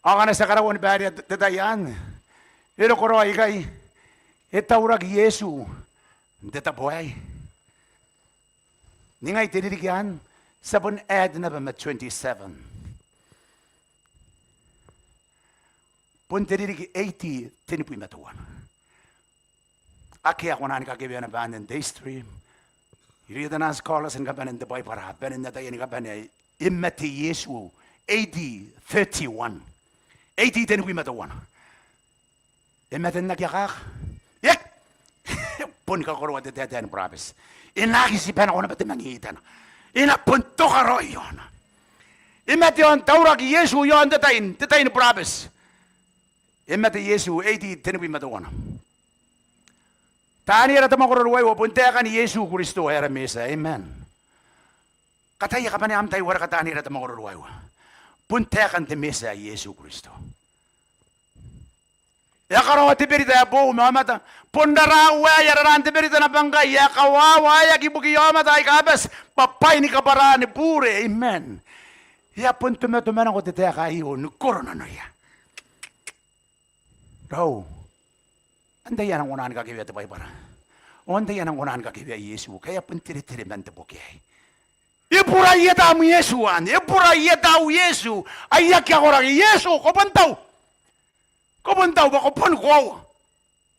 Ao ngkana ti a karaua ni bairea te, te tai anne, e roko raoi ikai, e tauraki Iesu n te tabo aei. Ningai te ririki anne, ti a bon add naba ma twenty-seven. Bon te ririki eighty, tenibwi ma teuana. Akea ae kona ni kakewea naba anne n te history. Irouia taian scholars ni kabane n te Baibara, a bane n ataia ni kabane ae e mate Iesu A D thirty-one. A D tenibwi ma teuana. E mate n aki akaka? E aki. E boni kakoroa te taetae ni burabeti. E na aki tibwa nako naba te mangitana. E na bon toka raoi iaona. E mate ao n tauraki Iesu iaon te tai, te tai ni burabeti. E mate Iesu A D tenibwi ma teuana. Taniera te mwakoro ruaiwa, bon taekan Iesu Kristo ae ara Metia. Amen. Kataia kabanea am tai wareka Taniera te mwakoro ruaiwa. Bon taekan te Metia Iesu Kristo. E a karaoa te berita ae boou ma aomata. Bon rara waeia raraan te berita naba ngkai, e a kawawaeaki ibukiia aomata aika bati bwa bwai ni kabwara ni bure. Amen. E a bon tomatoma nako te taeka aio ni koro nanoia. Raou, antai ae nang kona ni kakewea te Baibara? Ao antai ae nang kona ni kakewea Iesu? Ke e a bon teretere man te boki aei. E bura ieta am Iesu anne, e bura ieta au Iesu ae aki akoraki. Iesu, ko bon tau. Ko bon tau bwa ko boni koaua.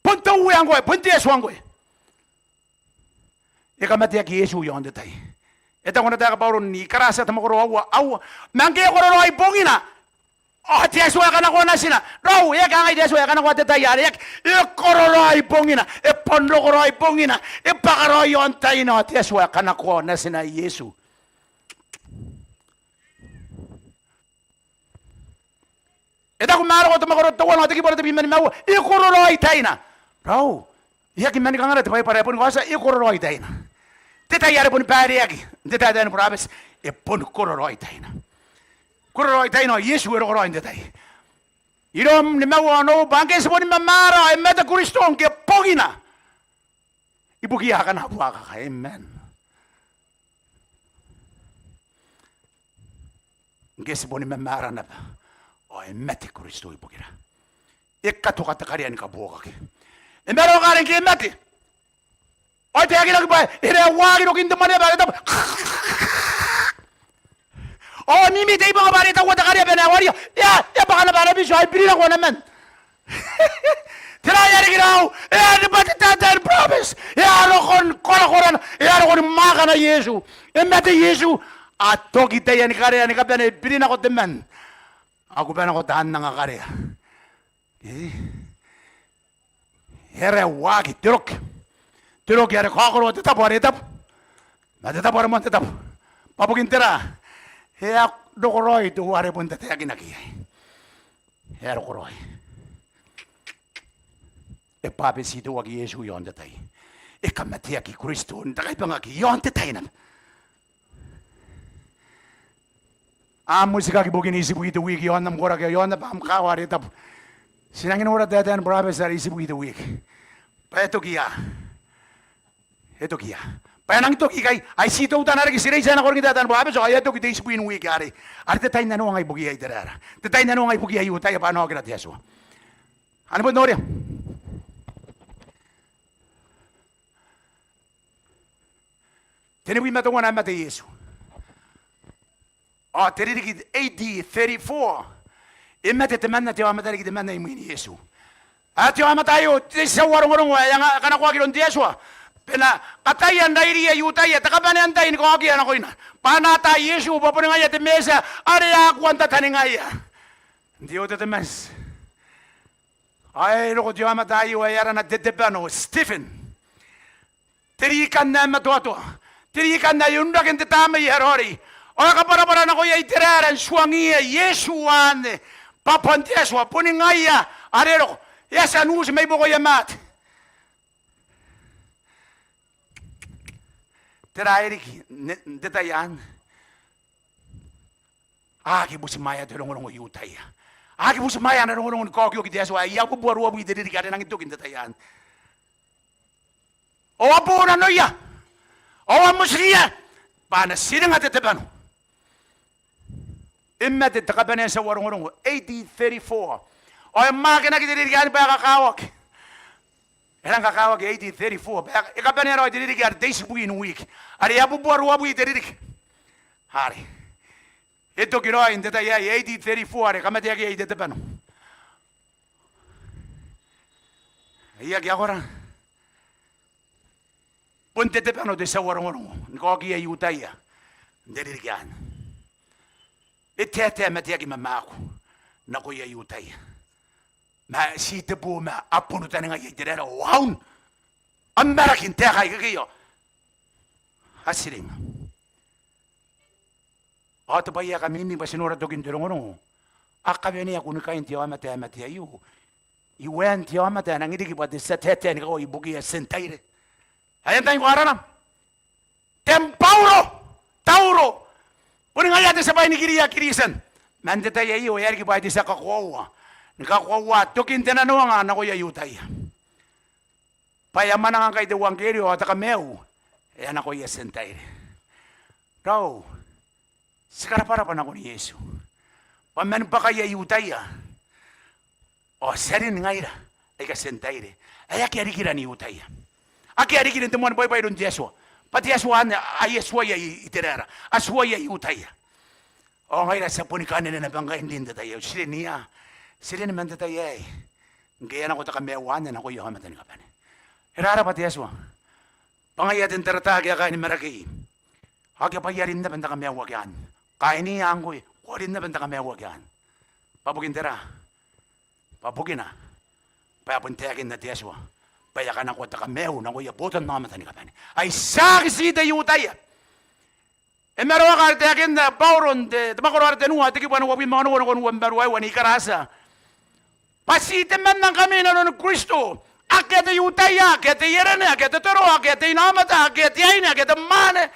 Bon te Uea ngkoe, bon te Atua ngkoe. E kamateaki Iesu iaon te tai. E taku ana taeka Bauro n I-Karatia te mwakoro aua, aua. Ma ngke e kororaoi bongina, ao te Atua e kanakoa natina. Raou, e aki kangai te Atua e kanakoa te tai arei, e aki. E kororaoi bongina, e bon roko raoi bongina, e bwaka raoi iaon taina, ao te Atua e kanakoa natina Iesu. E taku Mareko te mwakoro teuana ao te kibu are tebwi ma nimaua, e kororaoi taina. Raou, e aki mani kangara te Baibara, e boni kaotia e kororaoi taina. Te tai are boni baireaki n te taetae ni burabeti, e boni kororaoi taina. Kororaoi taina ao Iesu e roko raoi n te tai. I Rom nimaua onoua, bwa ngke ti boni mamaara ao e mate Kristo ngke bongina ibukiia akana buakaka. Amen. Ngke ti boni mamaara naba ao e mate Kristo ibukira. E katoka te karea ni kabuokaki. E maroaka are ngke e mate ao e taekinaki bwa e raewaaki rokin te mwaneaba are tabu. Ao mimi te ibonga bwa are taua te karea bwa e na waria. E a, e a bwaka naba ana biti ao e biri nako ana man. Tera ae riki raou? E a rebwa te taetae ni burabeti. E a roko ni korakorana. E a roko ni mwaakana Iesu. E mate Iesu. A toki taiani karea ni kabane, e biri nako te man. A kuba nako taan anga karea. E, e raewaaki te roki. Te roki are kaokoroa te tabo are tabu ma te tabo are moan te tabo. Bwa bukin tera? E a roko raoi teuare bon tataekinaki iai. E a roko raoi. E bwabetiteuaki Iesu i aon te tai. E kamateaki Kristo n te kaibangaki i aon te tai naba. A motikaki ibukin itibwi te wiki i aon am koraki, i aon naba am kaawa are tabu. Ti nangi nora taetae ni burabeti are itibwi te wiki. Bwa e toki ia? E toki ia? Bwa e nangi toki ikai, ai ti teutana riki, ti reitia nako riki n taetae ni burabeti, ao e a toki te itibwi n wiki arei. Are te tai n nanoanga ibukia Iteraera. Te tai n nanoanga ibukia I-Iutaia bwa a na okira te Atua. Ane bon noria. Tenibwi ma teuana e mate Iesu. Ao te ririki A D thirty-four, e mate temanna te aomata riki temanna imwin Iesu. Ao te aomata aio te tia uarongorongo ae e anga, e kanakoaki iroun te Atua bwa e na kataia n rairiia I-Iutaia te kabanea n tai ni kaokia nakoina. Bwa a na ata Iesu bwa boni ngaia te Mesia are a kua n tataningaia n te Old Testament. Ao e roko te aomata aio ae arana Tetebano, Stephen. Te rikan ae matoatoa, te rikan ae onrake n te tamnei ae raoiroi. Ao e kabwarabwara nakoia Iteraera n tuangiia Iesu anne bwa bon te Atua, boni ngaia are e roko. E a tia n uti mai buakoia maate. Tera ae riki n te, n te tai anne? A aki butimwaea te rongorongo I-Iutaia. A aki butimwaea ana rongorongo ni kaokioki te Atua ae I-Iutaia. Abubua ruabwi te ririki are nangi toki n te tai anne. Ao a bo nanoia, ao a motikia bwa a na tiringa Tetebano. E mate te kabanea n tia uarongorongo, A D thirty-four. Ao e mwakenaki te ririki anne bwa e kakawaki. E rang kakawaki A D thirty-four bwa e kabanea raoi te ririki are te itibwi n wiki, are abubua ruabwi te ririki. Are e toki raoi n te tai aei, A D thirty-four, are kamateaki iai Tetebano. Ai aki akora. Bon Tetebano te tia uarongorongo ni kaokiia I-Iutaia n te ririki anne. E taetae ma te aki mamaaku nakoia I-Iutaia. Ma ti tebo ma a bono taningaia Iteraera ao a un amwarake n taeka aika ikekei ao a tiringa. Ao te bwai ae kamimi bwa ti nora tokin te rongorongo, a kawenea kunnikai n te aomata ae mate aio i waen te aomata ae nangi riki bwa te tia taetae ni kawai ibukiia Tientaire. Ae antai ngkoa arana? Ten Bauro. Tauro. Boni ngaia te tia bwai ni kiria Kiritian. Ma n te tai aio e a riki bwa ai te tia kakoaua ni kakoaua tokin te nanoanga nakoia I-Iutaia. Bwa e a mwananga ngkai te euangkerio ao te kamaiu e a nakoia Tientaire. Raou, ti karabwarabwa nakon Iesu bwa man bwakaia I-Iutaia ao ti a rin ngaira aika Tientaire ae akea rikira n I-Iutaia. Akea rikira n te moan bwaibwai iroun te Atua. Bwa te Atua anne ae a tuaia I-, Iteraera, a tuaia I-Iutaia. Ao ngaira ti a boni kanene naba ngkai n rin n te tai aio. Ti rin ia? Ti rin man te tai aei ngke e a nako te kamaiu anne nakoia aomata ni kabane. E rarabwa te Atua bwa ngaia te n tarataake ae kaain Marakei. Ao akea bwa I a rin naba n te kamaiu ake anne. Kaain Ia ngkoe, ko a rin naba n te kamaiu ake anne. Bwa bukin tera? Bwa bukina bwa e a bon taekinna te Atua bwa e a kanakoa te kamaiu nakoia botannaomata ni kabane. Ai tiaki ti te I-Iutaia. E maroaka are taekinna Bauro n te, te mwakoro are tenua, te kibu ae uabwi ma onoua nakon uabwi ma ruaiwa, ni Karatia. Bwa ti temanna ngkami i nanon Kristo. Akea te I-Iutaia, akea te I-Erene, akea te Toro, akea te inaomata, akea te aine, akea te mwaane.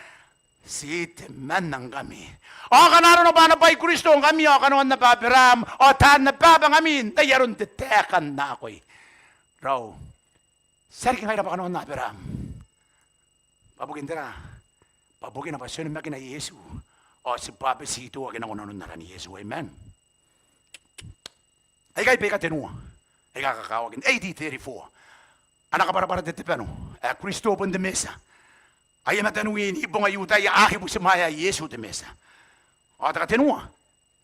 Ti temanna ngkami. Ao akana arona bwa ana bwai Kristo ngkami, ao kanoan naba Aberaam, ao taan ababa ngkami n ai aron te taeka n akoi. Raou, ti a riki ngaira bwa kanoan Aberaam. Bwa bukin tera? Bwa bukina bwa ti onimakina Iesu. ao ti bwabetitoaki nako nanon aran Iesu. Amen. Aikai baika tenua aika kakawaki. A D thirty-four, a na kabwarabwara te tebano ae Kristo bon te Mesia, aia mataniwi n ibonga Iutaia, a aki butimwaea Iesu te Mesia. Ao te katenua,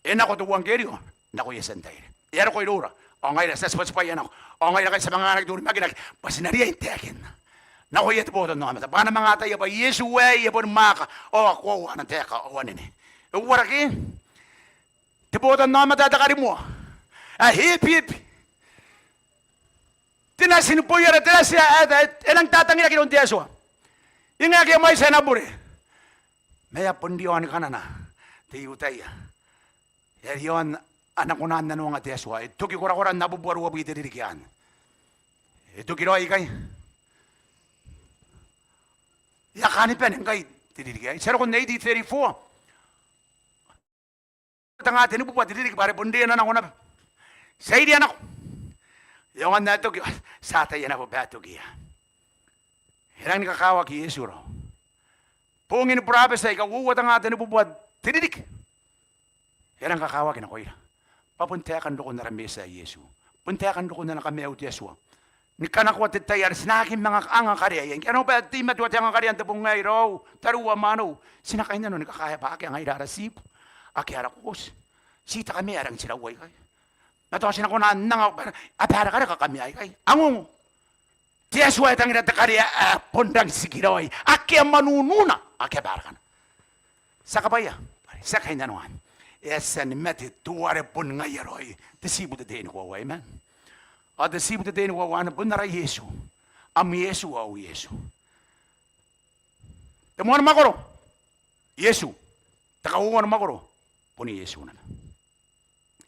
e nako te euangkerio nakoia Tientaire. E a roko iroura, ao ngaira ti a tibwatibwaia nako, ao ngaira ngkai ti a manga anganaki te onimakinaki bwa ti na riai n taekinna nakoia te botannaomata bwa a na manga ataia bwa Iesu aei e boni mwaaka ao a koaua ana taeka ao anene. E uara ke? Te botannaomata ae te karimoa, ae hebihebe, te nati ni boiara, te nati ae, ae, ae e nang tatangiraki iroun te Atua. E ngae ngke e mwaiti ae na bure, ma e a bon riaon kanana te I-Iutaia. E a riaon ana kona n nanoanga te Atua. E toki korakoran abubua ruabwi te ririki anne. E toki raoi ikai. E a kaani bane ngkai te ririki aei. Ti a roko n A D thirty-four. Uoua tenga tenibubua te ririki bwa are bon riaon nako naba. Ti a iria nako. E aonga n toki, ti a ataia naba bwa e toki ia. E rangi ni kakawaki Iesu raou. Bongin burabeti aika uoua tenga tenibubua te ririki. E rangi ni kakawaki nakoira bwa bon taeka n rokon ara Mesia Iesu. Bon taeka n rokon ana kamaiu te Atua. Ni kanakoa te tai are ti na aki manga anga karea iai. Ngke arona bwa e teimatoa te anga karea n te bong aei raou, tariu ao mwaneu, ti na kainnano ni kakaea bwa akea ngaira ara tiibu, akea ara koti. Ti te kamea ae rangi n tiraua ikai. Ma tao ti na kona n anga bwa a barakaraka kamea aikai. A ngongo. Te Atua e tangira te karea ae bon rangi n tikiraoi, akea manununa, akea barakana. Ti a kabwaia, ti a kainnanoa. E a tia ni mate teuare bon ngaia raoi te tiibu n te tei ni koaua, amen. Ao te tiibu n te tei ni koaua anne bon ara Iesu. Am Iesu, au Iesu. Te moan mwakoro, Iesu. Te kauoua ni mwakoro, bon Iesu naba.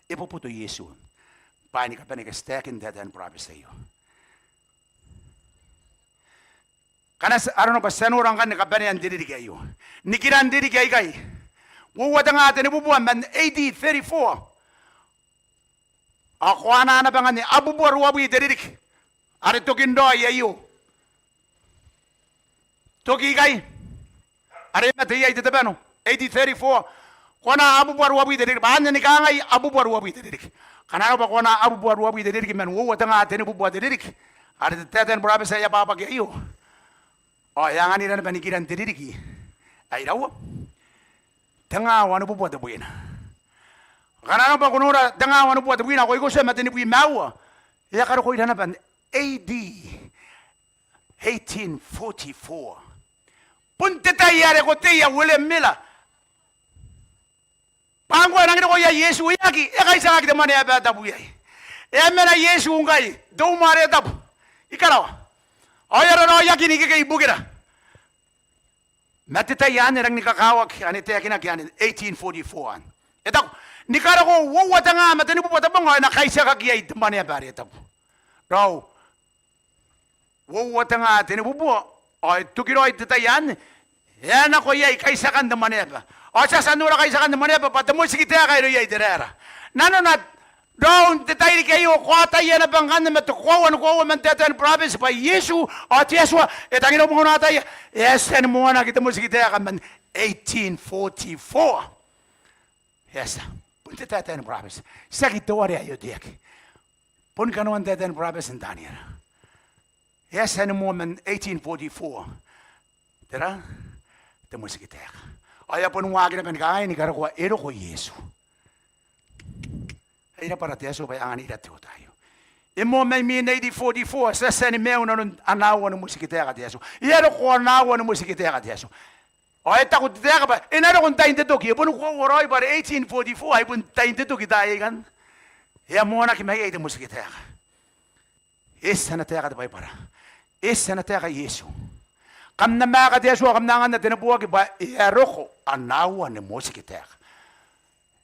E boboto Iesu bwaai ni kabane aika ti taekin taetae ni burabeti aio. Ngkana ti, arona bwa ti a nora ngkanne kabanean te ririki aio, nikiran ririki aikai, uoua tenga tenibubua man A D thirty-four. Ao ko anaa naba ngkanne abubua ruabwi te ririki are tokin raoi aio. Toki ikai are e mate iai te tebano, A D thirty-four. Ko anaa abubua ruabwi te ririki, bwa anne ni kangai abubua ruabwi te ririki. Ngkana arona bwa ko anaa abubua ruabwi te ririki man uoua tenga tenibubua te ririki are te taetae ni burabeti ae e abwabwaki aio, ao e anganira naba nikiran te ririki ae iraua? Tenga wanibubua tebwina. Ngkana arona bwa ko nora tenga wanibubua tebwina ao ko ikotia ma tenibwi ma aua, e a karokoira naba n A D eighteen forty-four. Bon te tai are ko teia William Miller. Bwa ngkoa e nangi roko iai Iesu, e aki, e kaitiakaki te Mwaneaba ae Tabu iai. E a mena Iesu ngkai n te umwa are tabu i karawa, ao e a raraoiaki n ikekei ibukira. Ma te tai anne e rangi ni kakawaki, anne e taekinaki anne, eighteen forty-four anne. E taku, ni karako uoua tenga ma tenibubua te bong ao e na kaitiakaki iai te Mwaneaba are tabu. Raou, uoua tenga tenibubua, ao e toki raoi te tai anne e a nako iai kaitiakan te Mwaneaba. Ao ti a tia n nora kaitiakan te Mwaneaba bwa te motikitaeka ae irouia Iteraera. Nanona raou n te tairiki aio, ko ataia naba ngkanne ma te koaua ni koaua man taetae ni burabeti bwa Iesu, ao te Atua, e tangira bwa ko na ataia, e a tia ni moanaki te motikitaeka man eighteen forty-four. E a tia. Bon te taetae ni burabeti. Tiaki teuare ae e oteaki. Boni kanoan taetae ni burabeti n Taniera. E a tia ni moa man eighteen forty-four. Tera? Te motikitaeka. Ao e a boni waaki naba ni kangai ni karokoa e roko Iesu. Ai rabwa ra te Atua bwa e anganira te oota aio. E moa mai imwin eighteen forty-four, ti a tia ni maiu nanon ana aua ni motikitaeka te Atua. E a roko ana aua ni motikitaeka te Atua. Ao e taku te taeka bwa e na roko n tain te toki, e boni koaua raoi bwa are eighteen forty-four ai bon tain te toki taai aikanne. E a moanaki mai iai te motikitaeka. E eti ana taeka te Baibara. E eti ana taeka Iesu. Kam na maaka te Atua, kam na anganna te neboaki bwa e a roko ana aua ni motikitaeka.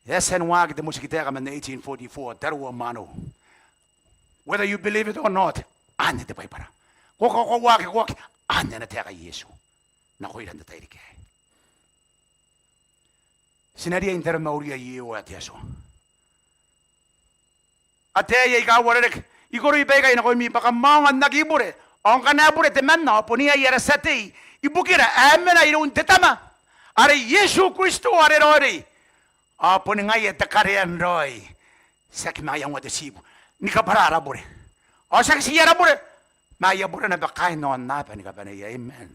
E a tia ni waaki te motikitaeka man eighteen forty-four, tariu ao mwaneu. Whether you believe it or not, anne te Baibara. Ko kakoaua ke ko aki, anne ana taeka Iesu nakoira n te tairiki aei. Ti na riai n taromauria Iehova te Atua. Ataei aika uarereke, I koroi baikai nakoimi bwa kam aonga n aki bure. Ao ngkana e bure temanna ao bon iai ara tia tei ibukira ae mena iroun te tama Are Iesu Kristo are raoiroi. Ao boni ngaia te karea n raoi. Tiaki ma aia unga te tiibu ni kabwara ara bure. Ao tiaki ti ara bure, ma aia bure naba kaain aonnaba ni kabane. Amen.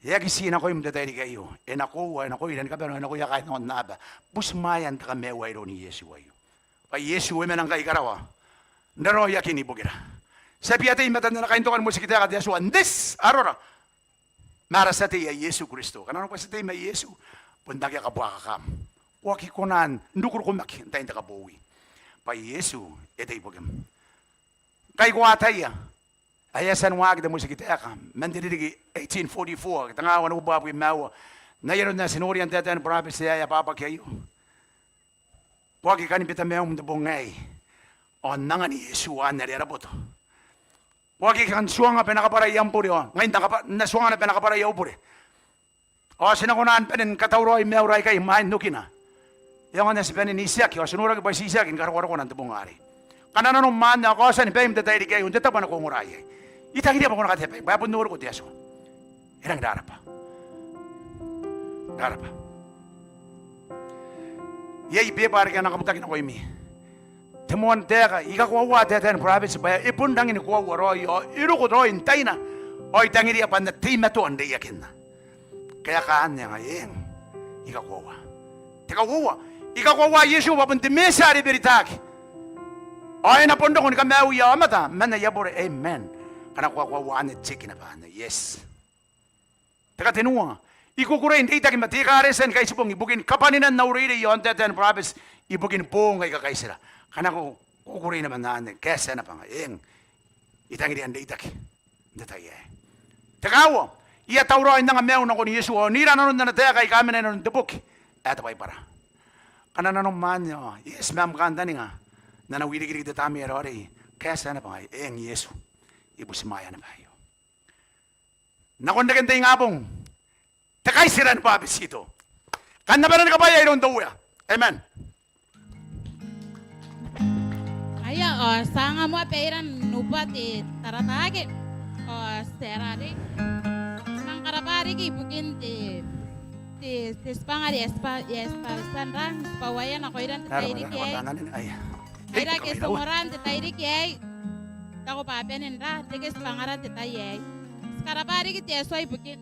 E aki ti nakoim n te tairiki aio. E nakoiu, e nakoira ni kabane, e nakoia kaain aonnaba. Butimwaean te kamaiu ae iroun Iesu aio. Bwa Iesu e mena ngkai i karawa n raraoiakin ibukira. Ti a bia tei i matan ana kaintoka ni motiki taeka te Atua n te iti arora. Ma ara tia tei ae Iesu Kristo. Ngkana ko nano bwa ti tei ma Iesu, bon akea kabuakakam. Ko aki kona n rukurukumaki n tain te kabowi, bwa Iesu e tei ibukim. Ngkai ko ataia ae e a tia n waaki te motiki taeka man te ririki eighteen forty-four ke tengaa wanua uabwi ma aua, n ai aron ae ti noria n taetae ni burabeti ae e ababaki aio. Ko aki kan bita maium n te bong aei ao n angan Iesu anne are ara boto. Ko aki kan tuanga bwa e na kabwarai am bure ao ngai n na kabwa-, n na tuanga naba bwa e na kabwarai au bure. Ao ti na kona ni bane ni katauraoi maiura aikai imwain okina. E aonga n ae ti bane n itiaki, ao ti noraki bwa ti itiaki ni karokorokona n te bong arei. Ngkana nanom anne ao kaotia ni baim n te tairiki aio n te tabo are ko ongora iai. I tangiria bwa ko na katea baim, bwa e bon noriko te Atua. E rangi n rarabwa. Rarabwa. Iai beba are I kan kabutaki nakoimi. Te moan taeka, I kakoaua taetae ni burabeti bwa e bon rangi ni koaua raoi ao e roko raoi n taina. Ao I tangiria bwa N na teimatoa n reiakinna. Kaeka anne, ngaia eng, I kakoaua. Te kauoua, I kakoaua Iesu bwa bon te Mesia are beritaki. Ao e na bon roko ni kamaiuia aomata man aia bure. Amen. Ngkana ko kakoaua anne, tieki naba anne. Yes. Te katenua, I kukurei n reitaki ma te Ekaretia ni Kaitibong ibukin kabwaninan au reirei i aon taetae ni burabeti ibukin boong aika kaitira. Ngkana ko kukurei naba n anne, kaetia naba, ngaia eng, I tangiria n reitaki n te tai aei. Te kaaua, I a tauraoi n anga maiu nakon Iesu ao n ira nanon ana taeka aika mena inanon te boki ae te Baibara. Ngkana nanom anne ao, yes, ma am kantaninga n ana wirikiriki te Tamnei ae Raoiroi, kaetia naba, ngaia eng Iesu, I butimwaea naba aio. Nakon reken te ingabong, te kaitira ni bwabetito. Kam na bane ni kabwaia iroun te Uea. Amen. Aia, ao ti a anga moa bairan ubwa te taratara ke. Ao ti a rarei. Ti manga karabwa riki ibukin te, te, te tibwanga are e a tibwa, e a tibwa, tibwa n ra, tibwaia nakoira n te tairiki aei. Aia. Aira ke ti ongora n te tairiki aei. Taku bwa a bane n ra, reke tibwangara n te tai aei. Ti karabwa riki te Atua ibukin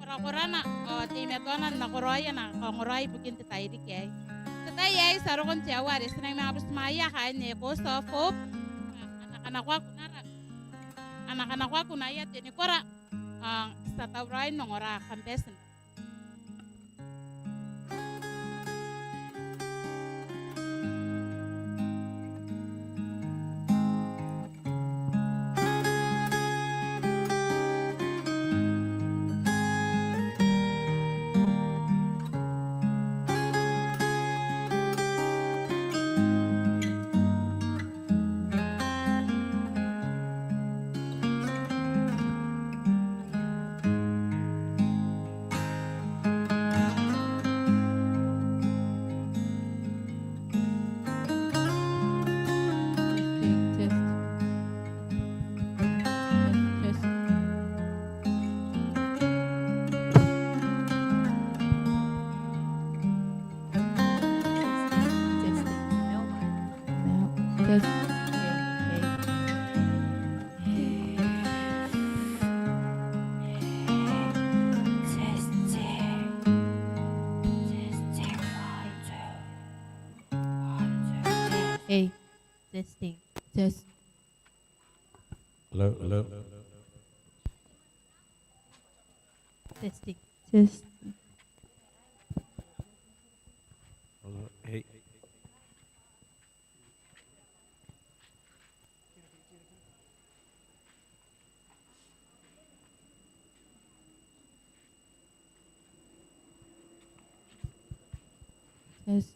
korakorana ao teimatoana n nakoraoia ana kaongora ibukin te tairiki aei. Te tai aei ti a roko n te aoa are ti nang manga butimwaea kaain te Coast of Hope. A na kanakoa kunara, a na kanakoa kunaia te nikora. Ao ti a tauraoi n ongora. Kam bati n Hey, testing. Test. Hello, hello. Testing. Test. Hello, hey. Test.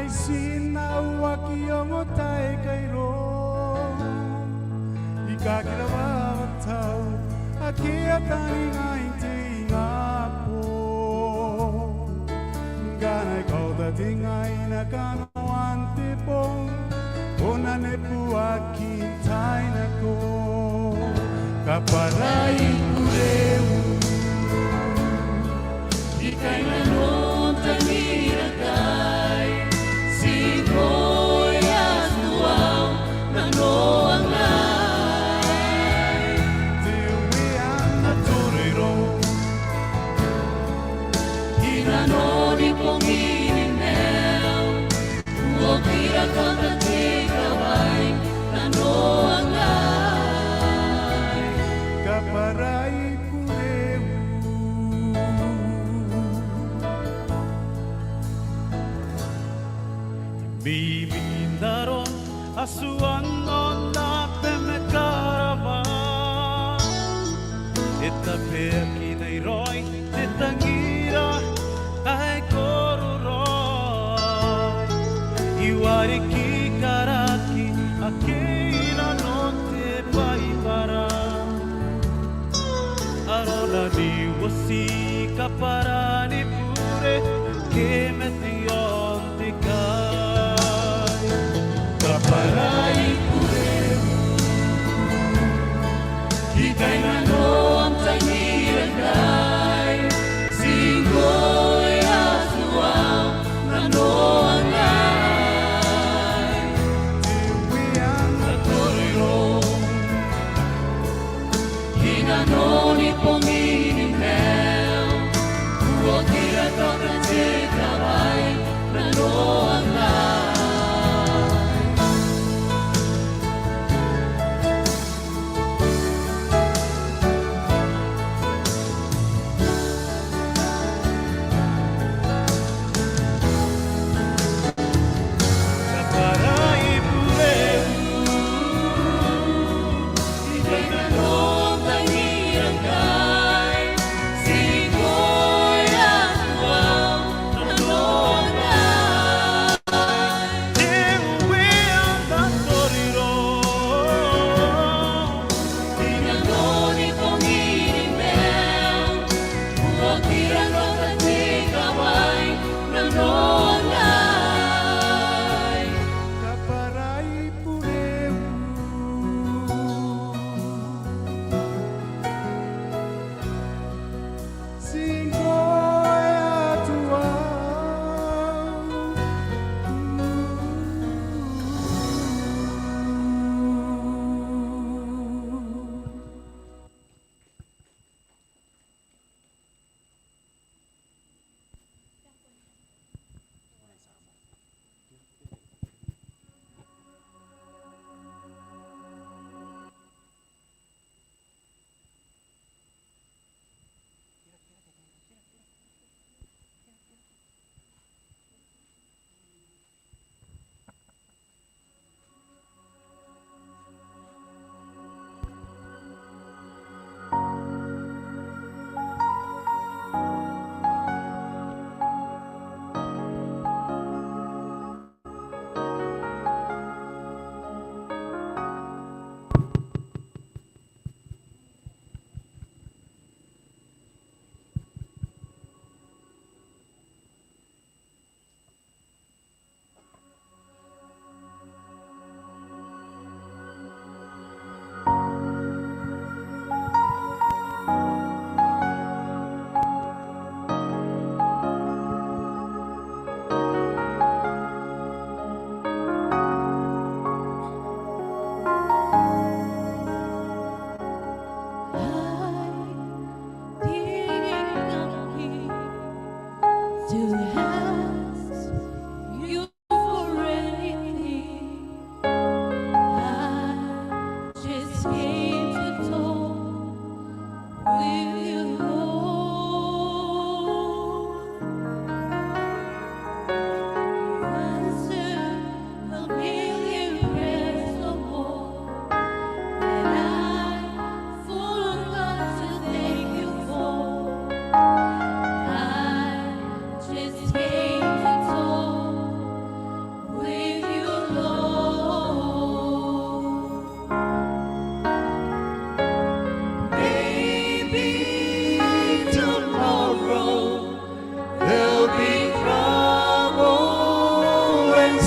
Ti na uaki ongo taekairo, I kakirawa aban tau ake a taninga n te ingabong. Ngkana e kaota te ngaina kanoan te bong, ko na nebuaki n tainako. Kabwarai bureu. Ikai nanon tangira ngkai, ti ngkoe Atuau nanoangai. Te Uea n Atororo, inanoni bongini mael, uotira kaota te kawai nanoangai. Kabwarai bureu. Mimi n aron Atuan aonnaba ma karawa, e tabeakina raoi te tangira ae kororoi. I wareki karaki ake inanon te Baibara, arona ni uoti kabwara ni bure ke mate iaon te kai. Kabwarai bureu. Ikai nanon tangira ngkai, ti ngkoe Atuau nanoangai. Te Uea n Atororo, inanoni bongini mael, uotira kaota te kawai nanoangai.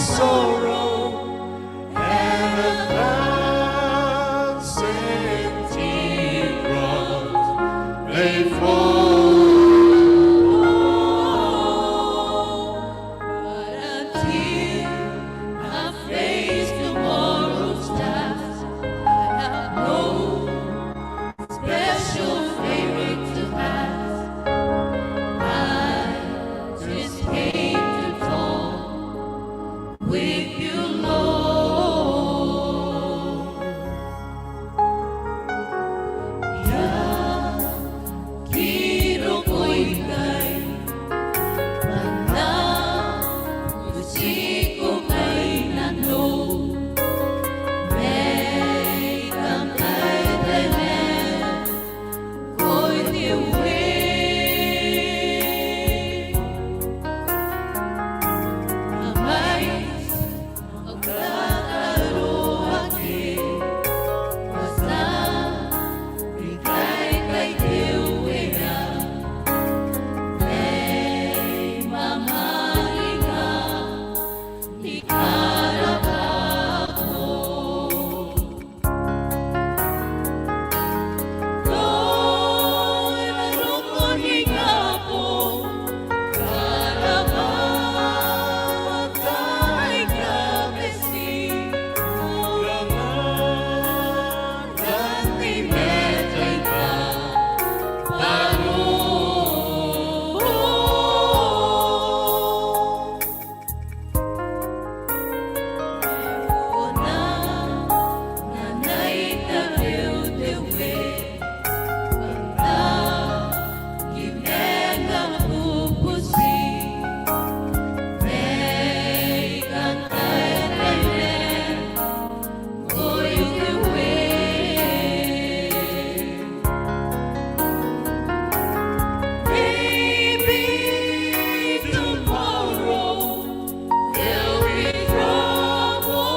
Sorrow and a thousand teardrops may fall, but until I face tomorrow's task, I have no special favor to ask. I just came to talk with you, Lord. Ia, kiro koikai, bwa N na butiko kainano. May come thy plan, go your way. Amai, au kakaroa ke, bwa N na rikai kaiteuea. Nei mamaninga ni karabwako. Maybe tomorrow there'll be trouble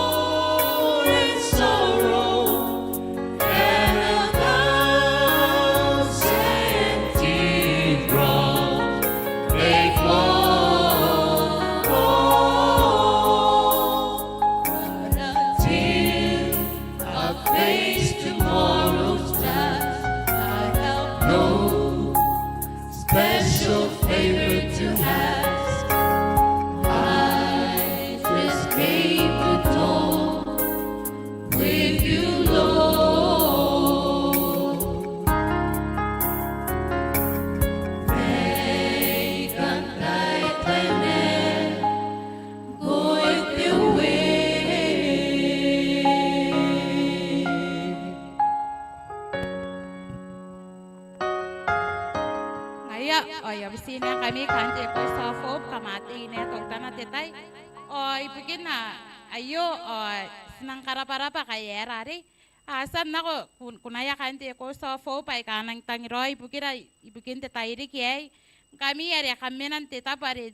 and sorrow and a thousand teardrops may fall. But until I face tomorrow's task, I have no special favor to ask. I just came to talk with you, Lord. May come thy plan, go your way. Ngaia, ao I a butiia ngkami kaain te Coast of Hope, kam a tei n teutana te tai. Ao ibukin aio, ao ti nang karabwarabwa ngkai e aera arei. A tia n nako kun-, kunaia kaain te Coast of Hope aika a nang tangiraoi ibukira, ibukin te tairiki aei. Ngkami are kam mena n te tabo are,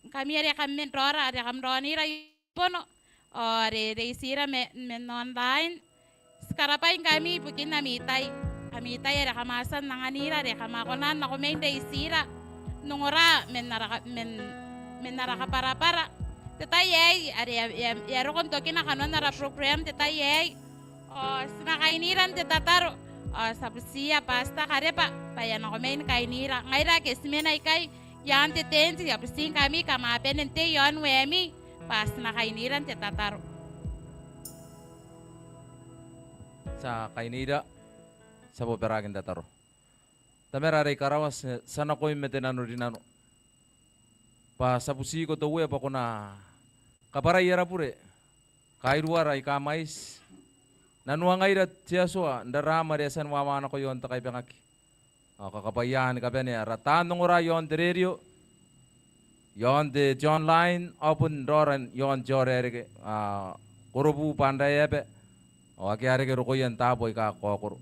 ngkami are kam men raora, are kam raonira i Bono, ao are reitira ma-, man online. Ti karabwaingkami ibukin ami tai, ami tai are kam a tia n anganira, are kam a kona n nako mai n reitira n ongora man ara ka-, man, man ara kabwarabwara. Te tai aei, are e a, e a, e a roko n tokina kanoan ara program te tai aei. Ao ti na kainira n te tataro. Ao ti a butiia Pastor Kareba bwa e a nako mai ni kainira. Ngaira ake ti mena ikai i aan te tent, I a butiingkami kam a bane n tei i aon waemi bwa ti na kainira n te tataro. Ti a kainira, ti a bobaraki n tataro. Tamara are i karawa, ti a nakoim ma te nanorinano bwa ti a butiko te Uea bwa ko na kabwarai ara bure, kairuara aika mwaiti. Nanoangaira te Atua n raraam are e a tia ni wawa nako i aon te kaibangaki. Ao kakabwaia ni kabane ara taan ongora i aon te rerio, i aon te, te online, ao bon raora i aon te aorareke, a, korobu bwa n raeaba, ao ake a reke rokoia n taabo aika kakaokoro.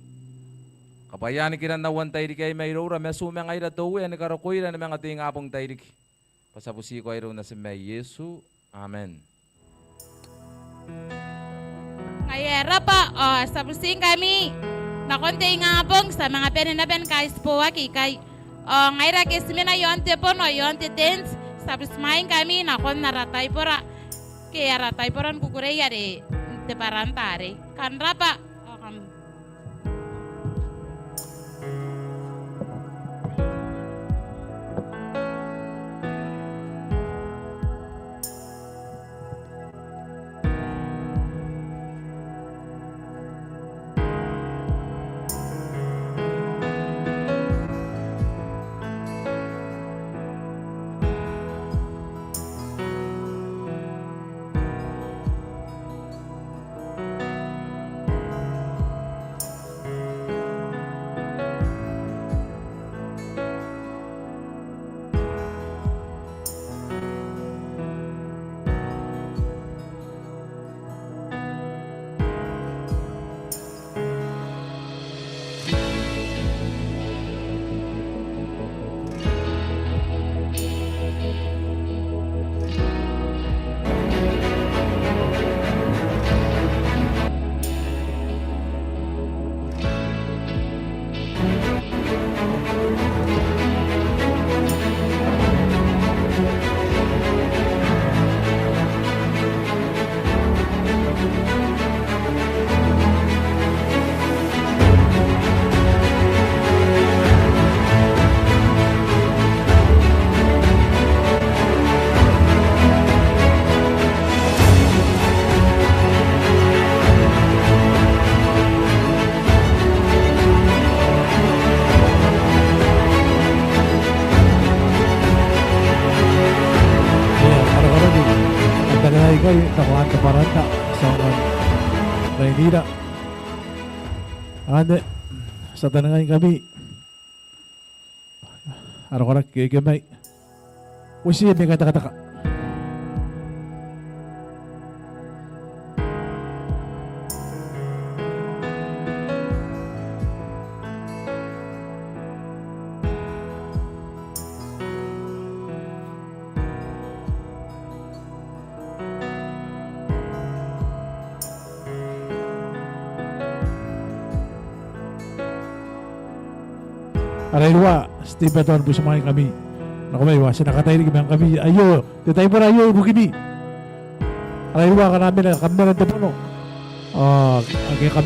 Kabwaia nikiran aua n tairiki aei mairoura, ma ti u ma ngaira te Uea ni karokoira ni manga te ingabong n tairiki. Bwa ti a butiko aei iroun Natim ae Iesu. Amen. Ngaia e rabwa, ao ti a butiingkami nakon te ingabong, ti a manga bane naba ni kaitiboaki ikai. Ao ngaira ake ti mena i aon te bono, i aon te tent, ti a butimwaingkami nakon ara taibora. Ke ara taibora ni kukurei are te bwaranta arei. Kam rabwa. Ao kam Ia, arokaraki. Antai ae ikai, takuan te bwaranta, ti a nang rainira. Anne, ti a taningingkami. Arokaraki, ke mai. Uotii ami katekateka. Ara iruwa, Steve Baton, butimwaeingkami. Nako mai, ao ti na katairiki ma ngkami. Aio, te taibora aio ibukimi. Ara iruwa, akana mena, kam mena n te bono. Ao ake kam